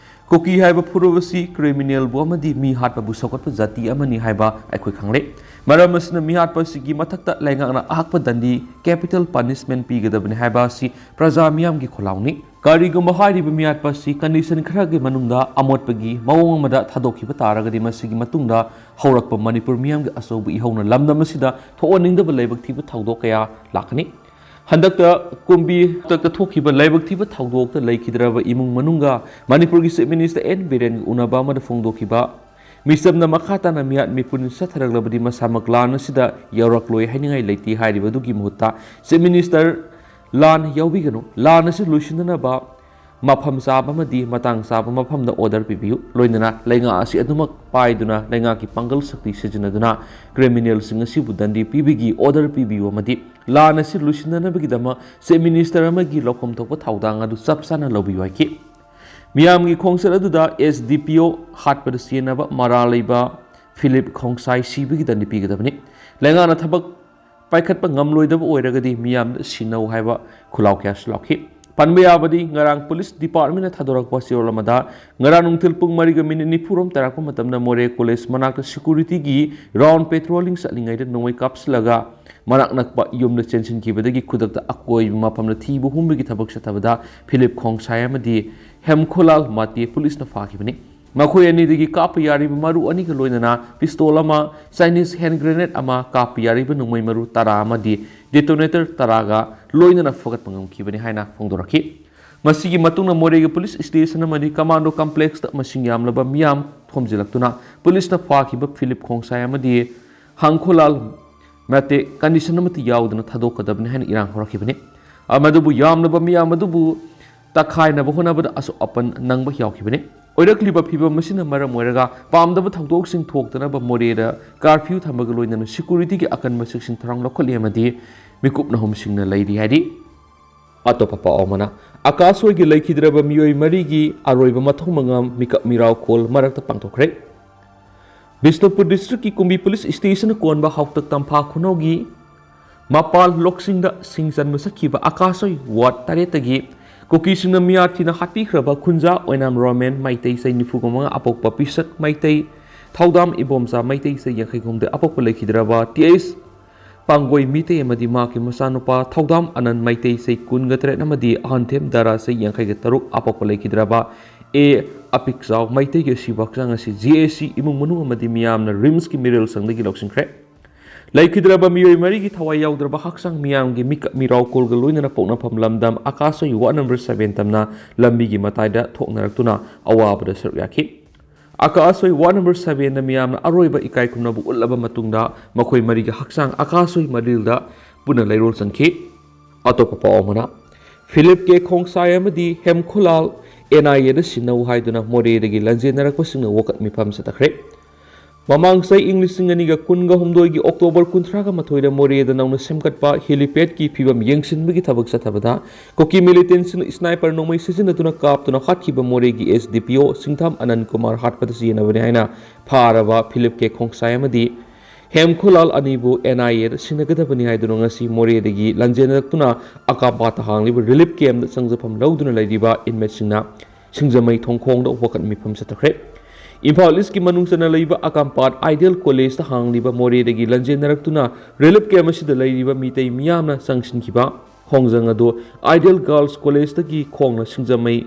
ꯀꯨꯀꯤ ꯍꯥꯏꯕ ꯐꯨꯔꯨꯞ ꯑꯁꯤ ꯀ꯭ꯔꯤꯃꯤꯅꯦꯜꯕꯨ ꯑꯃꯗꯤ ꯃꯤ ꯍꯥꯠꯄꯕꯨ ꯁꯧꯒꯠꯄ ꯖꯥꯇꯤ ꯑꯃꯅꯤ ꯍꯥꯏꯕ ꯑꯩꯈꯣꯏ ꯈꯪꯂꯦ꯫ ꯃꯔꯝ ꯑꯁꯤꯅ ꯃꯤꯍꯥꯠꯄ ꯑꯁꯤꯒꯤ ꯃꯊꯛꯇ ꯂꯩꯉꯥꯛꯅ ꯑꯍꯛꯄ ꯗꯟꯗꯤ, ꯀꯦꯄꯤꯇꯦꯜ ꯄꯅꯤꯁꯃꯦꯟ ꯄꯤꯒꯗꯕꯅꯤ ꯍꯥꯏꯕ ꯑꯁꯤ ꯄ꯭ꯔꯖꯥ ꯃꯤꯌꯥꯝꯒꯤ ꯈꯣꯜꯂꯥꯎꯅꯤ꯫ ꯀꯔꯤꯒꯨꯝꯕ ꯍꯥꯏꯔꯤꯕ ꯃꯤꯍꯥꯠꯄ ꯑꯁꯤ ꯀꯟꯗꯤꯁꯟ ꯈꯔꯒꯤ ꯃꯅꯨꯡꯗ ꯑꯃꯣꯠꯄꯒꯤ ꯃꯑꯣꯡ ꯑꯃꯗ ꯊꯥꯗꯣꯛꯈꯤꯕ ꯇꯥꯔꯒꯗꯤ ꯃꯁꯤꯒꯤ ꯃꯇꯨꯡꯗ ꯍꯧꯔꯛꯄ ꯃꯅꯤꯄꯨꯔ ꯃꯤꯌꯥꯝꯒꯤ ꯑꯆꯧꯕ ꯏꯍꯧꯅ ꯂꯝꯗꯝ ꯑꯁꯤꯗ ꯊꯣꯛꯍꯟꯅꯤꯡꯗꯕ ꯂꯥꯏꯕꯛ ꯊꯤꯕ ꯊꯧꯗꯣꯛ ꯀꯌꯥ ꯂꯥꯛꯀꯅꯤ꯫ ꯍꯟꯗꯛꯇ ꯀꯨꯝꯕꯤ ꯍꯟꯗꯛꯇ ꯊꯣꯛꯈꯤꯕ ꯂꯥꯏꯕꯛ ꯊꯤꯕ ꯊꯧꯗꯣꯛꯇ ꯂꯩꯈꯤꯗ꯭ꯔꯕ ꯏꯃꯨꯡ ꯃꯅꯨꯡꯒ ꯃꯅꯤꯄꯨꯔꯒꯤ ꯆꯤꯐ ꯃꯤꯅꯤꯁꯇꯔ ꯑꯦꯟ ꯕꯤꯔꯦꯟꯒ ꯎꯅꯕ ꯑꯃꯗ ꯐꯣꯡꯗꯣꯛꯈꯤꯕ ꯃꯤꯆꯝꯅ ꯃꯈꯥ ꯇꯥꯅ ꯃꯤꯍꯥꯠ ꯃꯤꯄꯨꯟ ꯆꯠꯊꯔꯛꯂꯕꯗꯤ ꯃꯁꯥꯃꯛ ꯂꯥꯟ ꯑꯁꯤꯗ ꯌꯥꯎꯔꯛꯂꯣꯏ ꯍꯥꯏꯅꯤꯡꯉꯥꯏ ꯂꯩꯇꯦ ꯍꯥꯏꯔꯤꯕ ꯑꯗꯨꯒꯤ ꯃꯍꯨꯠꯇ ꯆꯤꯐ ꯃꯤꯅꯤꯁꯇꯔ ꯂꯥꯟ ꯌꯥꯎꯕꯤꯒꯅꯨ, ꯂꯥꯟ ꯑꯁꯤ ꯂꯣꯏꯁꯤꯟꯅꯅꯕ ꯃꯐꯝ ꯆꯥꯕ ꯑꯃꯗꯤ ꯃꯇꯥꯡ ꯆꯥꯕ ꯃꯐꯝꯗ ꯑꯣꯔꯗꯔ ꯄꯤꯕꯤꯌꯨ꯫ ꯂꯣꯏꯅꯅ ꯂꯩꯉꯥꯛ ꯑꯁꯤ ꯑꯗꯨꯃꯛ ꯄꯥꯏꯗꯨꯅ ꯂꯩꯉꯥꯛꯀꯤ ꯄꯥꯡꯒꯜ ꯁꯛꯇꯤ ꯁꯤꯖꯤꯟꯅꯗꯨꯅ ꯀ꯭ꯔꯤꯃꯤꯅꯦꯜꯁꯤꯡ ꯑꯁꯤꯕꯨ ꯗꯟꯗꯤ ꯄꯤꯕꯒꯤ ꯑꯣꯔꯗꯔ ꯄꯤꯕꯤꯌꯨ ꯑꯃꯗꯤ ꯂꯥꯟ ꯑꯁꯤ ꯂꯣꯏꯁꯤꯟꯅꯅꯕꯒꯤꯗꯃꯛ ꯆꯤꯐ ꯃꯤꯅꯤꯁꯇꯔ ꯑꯃꯒꯤ ꯂꯧꯐꯝ ꯊꯣꯛꯄ ꯊꯧꯗꯥꯡ ꯑꯗꯨ ꯆꯞ ꯆꯥꯅ ꯂꯧꯕꯤꯌꯨ ꯍꯥꯏꯈꯤ꯫ ꯃꯤꯌꯥꯝꯒꯤ ꯈꯣꯡꯆꯠ ꯑꯗꯨꯗ ꯑꯦꯁ ꯗꯤ ꯄꯤ ꯑꯣ ꯍꯥꯠꯄꯗ ꯆꯦꯟꯅꯕ ꯃꯔꯥꯜ ꯂꯩꯕ ꯐꯤꯂꯤꯞ ꯈꯣꯡꯁꯥꯏ ꯁꯤꯕꯒꯤ ꯗꯟꯗꯤ ꯄꯤꯒꯗꯕꯅꯤ꯫ ꯂꯩꯉꯥꯛꯅ ꯊꯕꯛ ꯄꯥꯏꯈꯠꯄ ꯉꯝꯂꯣꯏꯗꯕ ꯑꯣꯏꯔꯒꯗꯤ ꯃꯤꯌꯥꯝꯗ ꯁꯤꯟꯅꯧ ꯍꯥꯏꯕ ꯈꯨꯜꯂꯥꯎ ꯀꯌꯥꯁꯨ ꯂꯥꯎꯈꯤ꯫ ꯄꯟꯕ ꯌꯥꯕꯗꯤ, ꯉꯔꯥꯡ ꯄꯨꯂꯤꯁ ꯗꯤꯄꯥꯔꯠꯃꯦꯟꯅ ꯊꯥꯗꯣꯔꯛꯄ ꯆꯦꯔꯣꯜ ꯑꯃꯗ, ꯉꯔꯥꯡ ꯅꯨꯡꯊꯤꯜ ꯄꯨꯡ ꯃꯔꯤꯒ ꯃꯤꯅꯤꯠ ꯅꯤꯐꯨ ꯔꯣꯝ ꯇꯥꯔꯛꯄ ꯃꯇꯝꯗ ꯃꯣꯔꯦ ꯀꯣꯂꯦꯖ ꯃꯅꯥꯛꯇ ꯁꯦꯀꯨꯔꯤꯇꯤꯒꯤ ꯔꯥꯎꯟ ꯄꯦꯇ꯭ꯔꯣꯂꯤꯡ ꯆꯠꯂꯤꯉꯩꯗ ꯅꯣꯡꯃꯩ ꯀꯥꯞꯁꯤꯜꯂꯒ ꯃꯅꯥꯛ ꯅꯛꯄ ꯌꯨꯝꯗ ꯆꯦꯟꯁꯤꯟꯈꯤꯕꯗꯒꯤ ꯈꯨꯗꯛꯇ ꯑꯀꯣꯏꯕ ꯃꯐꯝꯗ ꯊꯤꯕ ꯍꯨꯝꯕꯒꯤ ꯊꯕꯛ ꯆꯠꯊꯕꯗ ꯐꯤꯂꯤꯞ ꯈꯣꯡꯁꯥꯏ ꯑꯃꯗꯤ ꯍꯦꯝꯈꯣꯂꯥꯜ ꯃꯥꯇꯦ ꯄꯨꯂꯤꯁꯅ ꯐꯥꯈꯤꯕꯅꯤ꯫ ꯃꯈꯣꯏ ꯑꯅꯤꯗꯒꯤ ꯀꯥꯞꯄ ꯌꯥꯔꯤꯕ ꯃꯔꯨ ꯑꯅꯤꯒ ꯂꯣꯏꯅꯅ ꯄꯤꯁꯇꯣꯜ ꯑꯃ, ꯆꯥꯏꯅꯤꯁ ꯍꯦꯟ ꯒ꯭ꯔꯦꯅꯦꯗ ꯑꯃ, ꯀꯥꯞꯄ ꯌꯥꯔꯤꯕ ꯅꯣꯡꯃꯩ ꯃꯔꯨ ꯇꯔꯥ ꯑꯃꯗꯤ ꯗꯦꯇꯣꯅꯦꯇꯔ ꯇꯔꯥꯒ ꯂꯣꯏꯅꯅ ꯐꯒꯠꯄ ꯉꯝꯈꯤꯕꯅꯤ ꯍꯥꯏꯅ ꯐꯣꯡꯗꯣꯔꯛꯈꯤ꯫ ꯃꯁꯤꯒꯤ ꯃꯇꯨꯡꯗ ꯃꯣꯔꯦꯒꯤ ꯄꯨꯂꯤꯁ ꯁ꯭ꯇꯦꯁꯟ ꯑꯃꯗꯤ ꯀꯃꯥꯟꯗꯣ ꯀꯝꯄ꯭ꯂꯦꯛꯁꯇ ꯃꯁꯤꯡ ꯌꯥꯝꯂꯕ ꯃꯤꯌꯥꯝ ꯊꯣꯝꯖꯤꯜꯂꯛꯇꯨꯅ ꯄꯨꯂꯤꯁꯅ ꯐꯥꯈꯤꯕ ꯐꯤꯂꯤꯞ ꯈꯣꯡꯁꯥꯏ ꯑꯃꯗꯤ ꯍꯥꯡꯈꯣꯂꯥꯜ ꯃꯇꯦ ꯀꯟꯗꯤꯁꯟ ꯑꯃꯠꯇ ꯌꯥꯎꯗꯅ ꯊꯥꯗꯣꯛꯀꯗꯕꯅꯤ ꯍꯥꯏꯅ ꯏꯔꯥꯡ ꯍꯧꯔꯛꯈꯤꯕꯅꯤ꯫ ꯑꯃꯗꯨꯕꯨ ꯌꯥꯝꯂꯕ ꯃꯤꯌꯥꯝ ꯑꯗꯨꯕꯨ ꯇꯛꯈꯥꯏꯅꯕ ꯍꯣꯠꯅꯕꯗ ꯑꯁꯣꯛ ꯑꯄꯟ ꯅꯪꯕ ꯌꯥꯎꯈꯤꯕꯅꯤ꯫ ꯑꯣꯏꯔꯛꯂꯤꯕ ꯐꯤꯕꯝ ꯑꯁꯤꯅ ꯃꯔꯝ ꯑꯣꯏꯔꯒ ꯄꯥꯝꯗꯕ ꯊꯧꯗꯣꯛꯁꯤꯡ ꯊꯣꯛꯇꯅꯕ ꯃꯣꯔꯦꯗ ꯀꯥꯔꯐ꯭ꯌꯨ ꯊꯝꯕꯒ ꯂꯣꯏꯅꯅ ꯁꯦꯀꯨꯔꯤꯇꯤꯒꯤ ꯑꯀꯟꯕ ꯆꯦꯛꯁꯤꯟ ꯊꯧꯔꯥꯡ ꯂꯧꯈꯠꯂꯤ ꯑꯃꯗꯤ ꯃꯤꯀꯨꯞ ꯅꯍꯨꯝꯁꯤꯡꯅ ꯂꯩꯔꯤ ꯍꯥꯏꯔꯤ꯫ ꯑꯇꯣꯞꯄ ꯄꯥꯎ ꯑꯃꯅ, ꯑꯀꯥꯁ ꯍꯣꯏꯒꯤ ꯂꯩꯈꯤꯗ꯭ꯔꯕ ꯃꯤꯑꯣꯏ ꯃꯔꯤꯒꯤ ꯑꯔꯣꯏꯕ ꯃꯊꯧ ꯃꯉꯝ ꯃꯤꯀꯞ ꯃꯤꯔꯥꯎ ꯀꯣꯜ ꯃꯔꯛꯇ ꯄꯥꯡꯊꯣꯛꯈ꯭ꯔꯦ꯫ ꯕꯤꯁꯅꯨꯄꯨꯔ ꯗꯤꯁꯇ꯭ꯔꯤꯛꯀꯤ ꯀꯨꯝꯕꯤ ꯄꯨꯂꯤꯁ ꯁ꯭ꯇꯦꯁꯟꯅ ꯀꯣꯟꯕ ꯍꯥꯎꯇꯛ ꯇꯝꯐꯥ ꯈꯨꯅꯧꯒꯤ ꯃꯄꯥꯜ ꯂꯣꯛꯁꯤꯡꯗ ꯁꯤꯡ ꯆꯟꯕ ꯆꯠꯈꯤꯕ ꯑꯀꯥꯁ ꯍꯣꯏ ꯋꯥꯔꯗ ꯇꯔꯦꯠꯇꯒꯤ ꯀꯨꯀꯤꯁꯤꯡꯅ ꯃꯤꯌꯥꯊꯤꯅ ꯍꯥꯠꯄꯤꯈ꯭ꯔꯕ ꯈꯨꯟꯖꯥ ꯑꯣꯏꯅꯥꯝ ꯔꯣꯃꯦꯟ, ꯃꯩꯇꯩ ꯆꯍꯤ ꯅꯤꯐꯨꯒ ꯃꯉꯥ, ꯑꯄꯣꯛꯄ ꯄꯤꯁꯛ ꯃꯩꯇꯩ, ꯊꯧꯗꯥꯝ ꯏꯕꯣꯝꯆꯥ, ꯃꯩꯇꯩ ꯆꯍꯤ ꯌꯥꯡꯈꯩ ꯍꯨꯝꯗꯣꯏ, ꯑꯄꯣꯛꯄ ꯂꯩꯈꯤꯗ꯭ꯔꯕ ꯇꯤ ꯑꯩꯁ ꯄꯥꯡꯒꯣꯏ ꯃꯤꯇꯩ ꯑꯃꯗꯤ ꯃꯍꯥꯛꯀꯤ ꯃꯆꯥꯅꯨꯄꯥ ꯊꯧꯗꯥꯝ ꯑꯅꯟ, ꯃꯩꯇꯩ ꯆꯍꯤ ꯀꯨꯟꯒ ꯇꯔꯦꯠ ꯑꯃꯗꯤ ꯑꯍꯟꯊꯦꯝ ꯗꯥꯔꯥ, ꯆꯍꯤ ꯌꯥꯡꯈꯩꯒ ꯇꯔꯨꯛ, ꯑꯄꯣꯛꯄ ꯂꯩꯈꯤꯗ꯭ꯔꯕ ꯑꯦ ꯑꯄꯤꯛꯆꯥꯎ, ꯃꯩꯇꯩꯒꯤ ꯑꯁꯤꯕ ꯍꯛꯆꯥꯡ ꯑꯁꯤ ꯖꯤ ꯑꯦ ꯁꯤ ꯏꯃꯨꯡ ꯃꯅꯨꯡ ꯑꯃꯗꯤ ꯃꯤꯌꯥꯝꯅ ꯔꯤꯝꯁꯀꯤ ꯃꯤꯔꯦꯜ ꯁꯪꯗꯒꯤ ꯂꯧꯁꯤꯟꯈ꯭ꯔꯦ꯫ ꯂꯩꯈꯤꯗ꯭ꯔꯕ ꯃꯤꯑꯣꯏ ꯃꯔꯤꯒꯤ ꯊꯋꯥꯏ ꯌꯥꯎꯗ꯭ꯔꯕ ꯍꯛꯆꯥꯡ ꯃꯤꯌꯥꯝꯒꯤ ꯃꯤꯀꯞ ꯃꯤꯔꯥꯎ ꯀꯣꯜꯒ ꯂꯣꯏꯅꯅ ꯄꯣꯛꯅꯐꯝ ꯂꯝꯗꯝ ꯑꯀꯥꯁ ꯍꯣꯏ ꯋꯥꯔꯗ ꯅꯝꯕꯔ ꯁꯚꯦꯟ ꯇꯝꯅ ꯂꯝꯕꯤꯒꯤ ꯃꯇꯥꯏꯗ ꯊꯣꯛꯅꯔꯛꯇꯨꯅ ꯑꯋꯥꯕꯗ ꯁꯔꯨꯛ ꯌꯥꯈꯤ꯫ ꯑꯀꯥꯁ ꯍꯣꯏ ꯋꯥꯔꯗ ꯅꯝꯕꯔ ꯁꯚꯦꯟꯗ ꯃꯤꯌꯥꯝꯅ ꯑꯔꯣꯏꯕ ꯏꯀꯥꯏ ꯈꯨꯝꯅꯕ ꯎꯠꯂꯕ ꯃꯇꯨꯡꯗ ꯃꯈꯣꯏ ꯃꯔꯤꯒꯤ ꯍꯛꯆꯥꯡ ꯑꯀꯥꯁ ꯍꯣꯏ ꯃꯔꯤꯜꯗ ꯄꯨꯟꯅ ꯂꯩꯔꯣꯜ ꯆꯪꯈꯤ꯫ ꯑꯇꯣꯞꯄ ꯄꯥꯎ ꯑꯃꯅ, ꯐꯤꯂꯤꯞ ꯀꯦ ꯈꯣꯡꯁꯥꯏ ꯑꯃꯗꯤ ꯍꯦꯝꯈꯨꯂꯥꯜ ꯑꯦꯟ ꯑꯥꯏ ꯑꯦꯗ ꯁꯤꯟꯅꯧ ꯍꯥꯏꯗꯨꯅ ꯃꯣꯔꯦꯗꯒꯤ ꯂꯥꯟꯖꯦꯟꯅꯔꯛꯄꯁꯤꯡꯅ ꯋꯥꯀꯠ ꯃꯤꯐꯝ ꯆꯠꯊꯈ꯭ꯔꯦ꯫ ꯃꯃꯥꯡ ꯆꯍꯤ ꯏꯪ ꯂꯤꯁꯤꯡ ꯑꯅꯤꯒ ꯀꯨꯟꯒ ꯍꯨꯝꯗꯣꯏꯒꯤ ꯑꯣꯛꯇꯣꯕꯔ ꯀꯨꯟꯊ꯭ꯔꯥꯒ ꯃꯥꯊꯣꯏꯗ ꯃꯣꯔꯦꯗ ꯅꯧꯅ ꯁꯦꯝꯒꯠꯄ ꯍꯦꯂꯤꯄꯦꯗꯀꯤ ꯐꯤꯕꯝ ꯌꯦꯡꯁꯤꯟꯕꯒꯤ ꯊꯕꯛ ꯆꯠꯊꯕꯗ ꯀꯨꯀꯤ ꯃꯤꯂꯤꯇꯦꯟꯁꯤꯡꯅ ꯁ꯭ꯅꯥꯏꯄꯔ ꯅꯣꯡꯃꯩ ꯁꯤꯖꯤꯟꯅꯗꯨꯅ ꯀꯥꯞꯇꯨꯅ ꯍꯥꯠꯈꯤꯕ ꯃꯣꯔꯦꯒꯤ ꯑꯦꯁ ꯗꯤ ꯄꯤ ꯑꯣ ꯁꯤꯡꯊꯥꯝ ꯑꯅꯟ ꯀꯨꯃꯥꯔ ꯍꯥꯠꯄꯗ ꯁꯤꯖꯤꯟꯅꯕꯅꯤ ꯍꯥꯏꯅ ꯐꯥꯔꯕ ꯐꯤꯂꯤꯞ ꯀꯦ ꯈꯣꯡꯁꯥꯏ ꯑꯃꯗꯤ ꯍꯦꯝꯈꯣꯂꯥꯜ ꯑꯅꯤꯕꯨ ꯑꯦꯟ ꯑꯥꯏ ꯑꯦꯗ ꯁꯤꯟꯅꯒꯗꯕꯅꯤ ꯍꯥꯏꯗꯨꯅ ꯉꯁꯤ ꯃꯣꯔꯦꯗꯒꯤ ꯂꯥꯟꯖꯦꯟꯅꯔꯛꯇꯨꯅ ꯑꯀꯥꯝꯄꯥꯠꯇ ꯍꯥꯡꯂꯤꯕ ꯔꯤꯂꯤꯐ ꯀꯦꯝꯞꯇ ꯆꯪꯖꯐꯝ ꯂꯧꯗꯨꯅ ꯂꯩꯔꯤꯕ ꯏꯟꯃꯦꯠꯁꯤꯡꯅ ꯁꯤꯡꯖꯃꯩ ꯊꯣꯡꯈꯣꯡꯗ ꯋꯥꯀꯠ ꯃꯤꯐꯝ ꯆꯠꯊꯈ꯭ꯔꯦ꯫ ꯏꯝꯐꯥꯜ ꯏꯁꯀꯤ ꯃꯅꯨꯡ ꯆꯟꯅ ꯂꯩꯕ ꯑꯀꯥꯝꯄꯥꯠ ꯑꯥꯏꯗꯤꯌꯦꯜ ꯀꯣꯂꯦꯖꯇ ꯍꯥꯡꯂꯤꯕ ꯃꯣꯔꯦꯗꯒꯤ ꯂꯥꯟꯖꯦꯟꯅꯔꯛꯇꯨꯅ ꯔꯤꯂꯤꯐ ꯀꯦꯝꯞ ꯑꯁꯤꯗ ꯂꯩꯔꯤꯕ ꯃꯤꯇꯩ ꯃꯤꯌꯥꯝꯅ ꯆꯪꯁꯤꯟꯈꯤꯕ ꯈꯣꯡꯖꯪ ꯑꯗꯨ ꯑꯥꯏꯗꯤꯌꯦꯜ ꯒꯥꯔꯜꯁ ꯀꯣꯂꯦꯖꯇꯒꯤ ꯈꯣꯡꯅ ꯁꯤꯡꯖꯃꯩ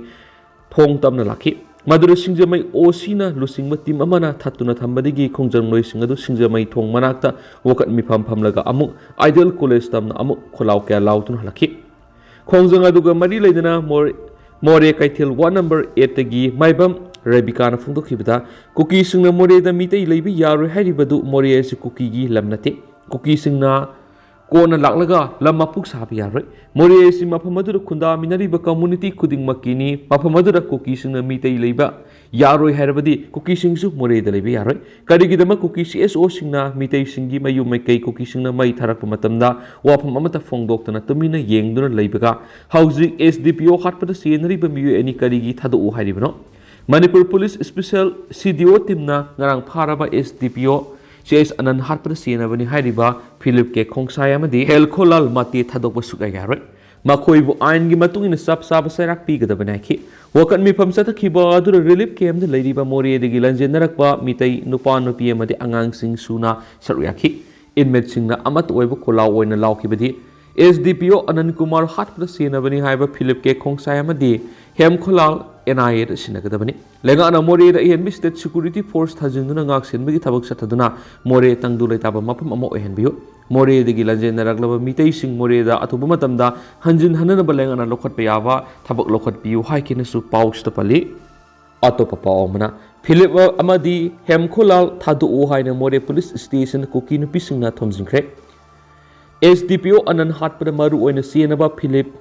ꯊꯣꯡ ꯇꯝꯅ ꯂꯥꯛꯈꯤ꯫ ꯃꯗꯨꯗ ꯁꯤꯡꯖꯃꯩ ꯑꯣ ꯁꯤꯅ ꯂꯨꯆꯤꯡꯕ ꯇꯤꯝ ꯑꯃꯅ ꯊꯠꯇꯨꯅ ꯊꯝꯕꯗꯒꯤ ꯈꯣꯡꯖꯪꯂꯣꯏꯁꯤꯡ ꯑꯗꯨ ꯁꯤꯡꯖꯃꯩ ꯊꯣꯡ ꯃꯅꯥꯛꯇ ꯋꯥꯀꯠ ꯃꯤꯐꯝ ꯐꯝꯂꯒ ꯑꯃꯨꯛ ꯑꯥꯏꯗꯤꯌꯦꯜ ꯀꯣꯂꯦꯖ ꯇꯝꯅ ꯑꯃꯨꯛ ꯈꯣꯜꯂꯥꯎ ꯀꯌꯥ ꯂꯥꯎꯗꯨꯅ ꯍꯜꯂꯛꯈꯤ꯫ ꯈꯣꯡꯖꯪ ꯑꯗꯨꯒ ꯃꯔꯤ ꯂꯩꯅꯅ ꯃꯣꯔꯦ, ꯃꯣꯔꯦ ꯀꯩꯊꯦꯜ ꯋꯥꯔꯗ ꯅꯝꯕꯔ ꯑꯦꯠꯇꯒꯤ ꯃꯥꯏꯕꯝ ꯔꯦꯕꯤꯀꯥꯅ ꯐꯣꯡꯗꯣꯛꯈꯤꯕꯗ, ꯀꯨꯀꯤꯁꯤꯡꯅ ꯃꯣꯔꯦꯗ ꯃꯤꯇꯩ ꯂꯩꯕ ꯌꯥꯔꯣꯏ ꯍꯥꯏꯔꯤꯕꯗꯨ ꯃꯣꯔꯦ ꯑꯁꯤ ꯀꯨꯀꯤꯒꯤ ꯂꯝ ꯅꯠꯇꯦ꯫ ꯀꯨꯀꯤꯁꯤꯡꯅ ꯀꯣꯟꯅ ꯂꯥꯛꯂꯒ ꯂꯝ ꯃꯄꯨꯛ ꯁꯥꯕ ꯌꯥꯔꯣꯏ꯫ ꯃꯣꯔꯦ ꯑꯁꯤ ꯃꯐꯝ ꯑꯗꯨꯗ ꯈꯨꯟꯗꯥꯃꯤꯟꯅꯔꯤꯕ ꯀꯝꯃꯨꯅꯤꯇꯤ ꯈꯨꯗꯤꯡꯃꯛꯀꯤꯅꯤ꯫ ꯃꯐꯝ ꯑꯗꯨꯗ ꯀꯨꯀꯤꯁꯤꯡꯅ ꯃꯤꯇꯩ ꯂꯩꯕ ꯌꯥꯔꯣꯏ ꯍꯥꯏꯔꯕꯗꯤ ꯀꯨꯀꯤꯁꯤꯡꯁꯨ ꯃꯣꯔꯦꯗ ꯂꯩꯕ ꯌꯥꯔꯣꯏ꯫ ꯀꯔꯤꯒꯤꯗꯃꯛ ꯀꯨꯀꯤ ꯁꯤ ꯑꯦꯁ ꯑꯣꯁꯤꯡꯅ ꯃꯤꯇꯩꯁꯤꯡꯒꯤ ꯃꯌꯨꯝ ꯃꯩꯀꯩ ꯀꯨꯀꯤꯁꯤꯡꯅ ꯃꯩ ꯊꯥꯔꯛꯄ ꯃꯇꯝꯗ ꯋꯥꯐꯝ ꯑꯃꯠꯇ ꯐꯣꯡꯗꯣꯛꯇꯅ ꯇꯨꯃꯤꯟꯅ ꯌꯦꯡꯗꯨꯅ ꯂꯩꯕꯒ ꯍꯧꯖꯤꯛ ꯑꯦꯁ ꯗꯤ ꯄꯤ ꯑꯣ ꯍꯥꯠꯄꯗ ꯁꯤꯖꯤꯟꯅꯔꯤꯕ ꯃꯤꯑꯣꯏ ꯑꯅꯤ ꯀꯔꯤꯒꯤ ꯊꯥꯗꯣꯛꯎ ꯍꯥꯏꯔꯤꯕꯅꯣ? ꯃꯅꯤꯄꯨꯔ ꯄꯨꯂꯤꯁ ꯏꯁꯄꯤꯁꯦꯜ ꯁꯤ ꯗꯤ ꯑꯣ ꯇꯤꯝꯅ ꯉꯔꯥꯡ ꯐꯥꯔꯕ ꯑꯦꯁ ꯗꯤ ꯄꯤ ꯑꯣ ꯁꯤ ꯑꯦꯁ ꯑꯅꯟ ꯍꯥꯠꯄꯗ ꯁꯤꯖꯤꯟꯅꯕꯅꯤ ꯍꯥꯏꯔꯤꯕ ꯐꯤꯂꯤꯞ ꯀꯦ ꯈꯣꯡꯁꯥꯏ ꯑꯃꯗꯤ ꯍꯦꯜꯈꯣꯂꯥꯜ ꯃꯥꯇꯦ ꯊꯥꯗꯣꯛꯄ ꯁꯨꯛꯌꯥ ꯌꯥꯔꯣꯏ꯫ ꯃꯈꯣꯏꯕꯨ ꯑꯥꯏꯟꯒꯤ ꯃꯇꯨꯡ ꯏꯟꯅ ꯆꯞ ꯆꯥꯕ ꯆꯩꯔꯥꯛ ꯄꯤꯒꯗꯕꯅꯤ ꯍꯥꯏꯈꯤ꯫ ꯋꯥꯀꯠ ꯃꯤꯐꯝ ꯆꯠꯊꯈꯤꯕ ꯑꯗꯨꯗ ꯔꯤꯂꯤꯐ ꯀꯦꯝꯞꯇ ꯂꯩꯔꯤꯕ ꯃꯣꯔꯦꯗꯒꯤ ꯂꯟꯖꯦꯟꯅꯔꯛꯄ ꯃꯤꯇꯩ ꯅꯨꯄꯥ ꯅꯨꯄꯤ ꯑꯃꯗꯤ ꯑꯉꯥꯡꯁꯤꯡ ꯁꯨꯅ ꯁꯔꯨꯛ ꯌꯥꯈꯤ꯫ ꯏꯟꯃꯦꯠꯁꯤꯡꯅ ꯑꯃꯠꯇ ꯑꯣꯏꯕ ꯈꯣꯜꯂꯥꯎ ꯑꯣꯏꯅ ꯂꯥꯎꯈꯤꯕꯗꯤ, ꯑꯦꯁ ꯗꯤ ꯄꯤ ꯑꯣ ꯑꯅꯟ ꯀꯨꯃꯥꯔ ꯍꯥꯠꯄꯗ ꯁꯤꯖꯤꯟꯅꯕꯅꯤ ꯍꯥꯏꯕ ꯐꯤꯂꯤꯞ ꯀꯦ ꯈꯣꯡꯁꯥꯏ ꯑꯃꯗꯤ ꯍꯦꯝ ꯈꯣꯂꯥꯜ ꯑꯦꯟ ꯑꯥꯏ ꯑꯦꯗ ꯁꯤꯟꯅꯒꯗꯕꯅꯤ꯫ ꯂꯩꯉꯥꯛꯅ ꯃꯣꯔꯦꯗ ꯑꯍꯦꯟꯕ ꯁ꯭ꯇꯦꯠ ꯁꯦꯀ꯭ꯌꯨꯔꯤꯇꯤ ꯐꯣꯔꯁ ꯊꯥꯖꯤꯟꯗꯨꯅ ꯉꯥꯛ ꯁꯦꯟꯕꯒꯤ ꯊꯕꯛ ꯆꯠꯊꯗꯨꯅ ꯃꯣꯔꯦ ꯇꯪꯗꯨ ꯂꯩꯇꯥꯕ ꯃꯐꯝ ꯑꯃ ꯑꯣꯏꯍꯟꯕꯤꯌꯨ꯫ ꯃꯣꯔꯦꯗꯒꯤ ꯂꯟꯖꯦꯟꯅꯔꯛꯂꯕ ꯃꯤꯇꯩꯁꯤꯡ ꯃꯣꯔꯦꯗ ꯑꯊꯨꯕ ꯃꯇꯝꯗ ꯍꯟꯖꯤꯟ ꯍꯟꯅꯅꯕ ꯂꯩꯉꯥꯛꯅ ꯂꯧꯈꯠꯄ ꯌꯥꯕ ꯊꯕꯛ ꯂꯧꯈꯠꯄꯤꯌꯨ ꯍꯥꯏꯈꯤꯅꯁꯨ ꯄꯥꯎꯁꯤꯗ ꯄꯜꯂꯤ꯫ ꯑꯇꯣꯞꯄ ꯄꯥꯎ ꯑꯃꯅ, ꯐꯤꯂꯤꯞ ꯑꯃꯗꯤ ꯍꯦꯝꯈꯣꯂꯥꯜ ꯊꯥꯗꯣꯛꯎ ꯍꯥꯏꯅ ꯃꯣꯔꯦ ꯄꯨꯂꯤꯁ ꯁ꯭ꯇꯦꯁꯟ ꯀꯨꯀꯤ ꯅꯨꯄꯤꯁꯤꯡꯅ ꯊꯣꯝꯖꯤꯟꯈ꯭ꯔꯦ꯫ ꯑꯦꯁ ꯗꯤ ꯄꯤ ꯑꯣ ꯑꯅꯟ ꯍꯥꯠꯄꯗ ꯃꯔꯨ ꯑꯣꯏꯅ ꯆꯦꯟꯅꯕ ꯐꯤꯂꯤꯞ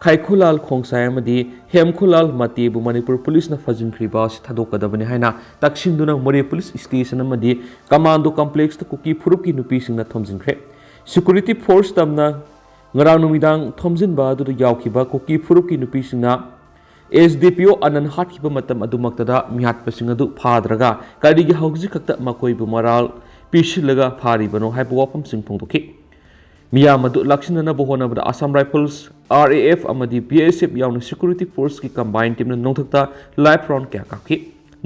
ꯈꯥꯏꯈꯨꯂꯥꯜ ꯈꯣꯡꯁꯥꯏ ꯑꯃꯗꯤ ꯍꯦꯝꯈꯨꯂꯥꯜ ꯃꯇꯦꯕꯨ ꯃꯅꯤꯄꯨꯔ ꯄꯨꯂꯤꯁꯅ ꯐꯥꯖꯤꯟꯈ꯭ꯔꯤꯕ ꯑꯁꯤ ꯊꯥꯗꯣꯛꯀꯗꯕꯅꯤ ꯍꯥꯏꯅ ꯇꯛꯁꯤꯟꯗꯨꯅ ꯃꯣꯔꯦ ꯄꯨꯂꯤꯁ ꯁ꯭ꯇꯦꯁꯟ ꯑꯃꯗꯤ ꯀꯃꯥꯟꯗꯣ ꯀꯝꯄ꯭ꯂꯦꯛꯁꯇ ꯀꯨꯀꯤ ꯐꯨꯔꯨꯞꯀꯤ ꯅꯨꯄꯤꯁꯤꯡꯅ ꯊꯣꯝꯖꯤꯟꯈ꯭ꯔꯦ꯫ ꯁꯦꯀ꯭ꯌꯨꯔꯤꯇꯤ ꯐꯣꯔꯁ ꯇꯝꯅ ꯉꯔꯥꯡ ꯅꯨꯃꯤꯗꯥꯡ ꯊꯣꯝꯖꯤꯟꯕ ꯑꯗꯨꯗ ꯌꯥꯎꯈꯤꯕ ꯀꯨꯀꯤ ꯐꯨꯔꯨꯞꯀꯤ ꯅꯨꯄꯤꯁꯤꯡꯅ ꯑꯦꯁ ꯗꯤ ꯄꯤ ꯑꯣ ꯑꯅꯟ ꯍꯥꯠꯈꯤꯕ ꯃꯇꯝ ꯑꯗꯨꯃꯛꯇꯗ ꯃꯤꯍꯥꯠꯄꯁꯤꯡ ꯑꯗꯨ ꯐꯥꯗ꯭ꯔꯒ ꯀꯔꯤꯒꯤ ꯍꯧꯖꯤꯛ ꯈꯛꯇ ꯃꯈꯣꯏꯕꯨ ꯃꯔꯥꯜ ꯄꯤꯁꯤꯜꯂꯒ ꯐꯥꯔꯤꯕꯅꯣ ꯍꯥꯏꯕ ꯋꯥꯐꯝꯁꯤꯡ ꯐꯣꯡꯗꯣꯛꯈꯤ꯫ ꯃꯤꯌꯥꯝ ꯑꯗꯨ ꯂꯥꯛꯁꯤꯟꯅꯅꯕ ꯍꯣꯠꯅꯕꯗ Assam Rifles, R A F ꯑꯃꯗꯤ B S F ꯌꯥꯎꯅ security forceꯀꯤ combined teamꯅ ꯅꯣꯡꯊꯛꯇ live round ꯀꯌꯥ ꯀꯥꯞꯈꯤ꯫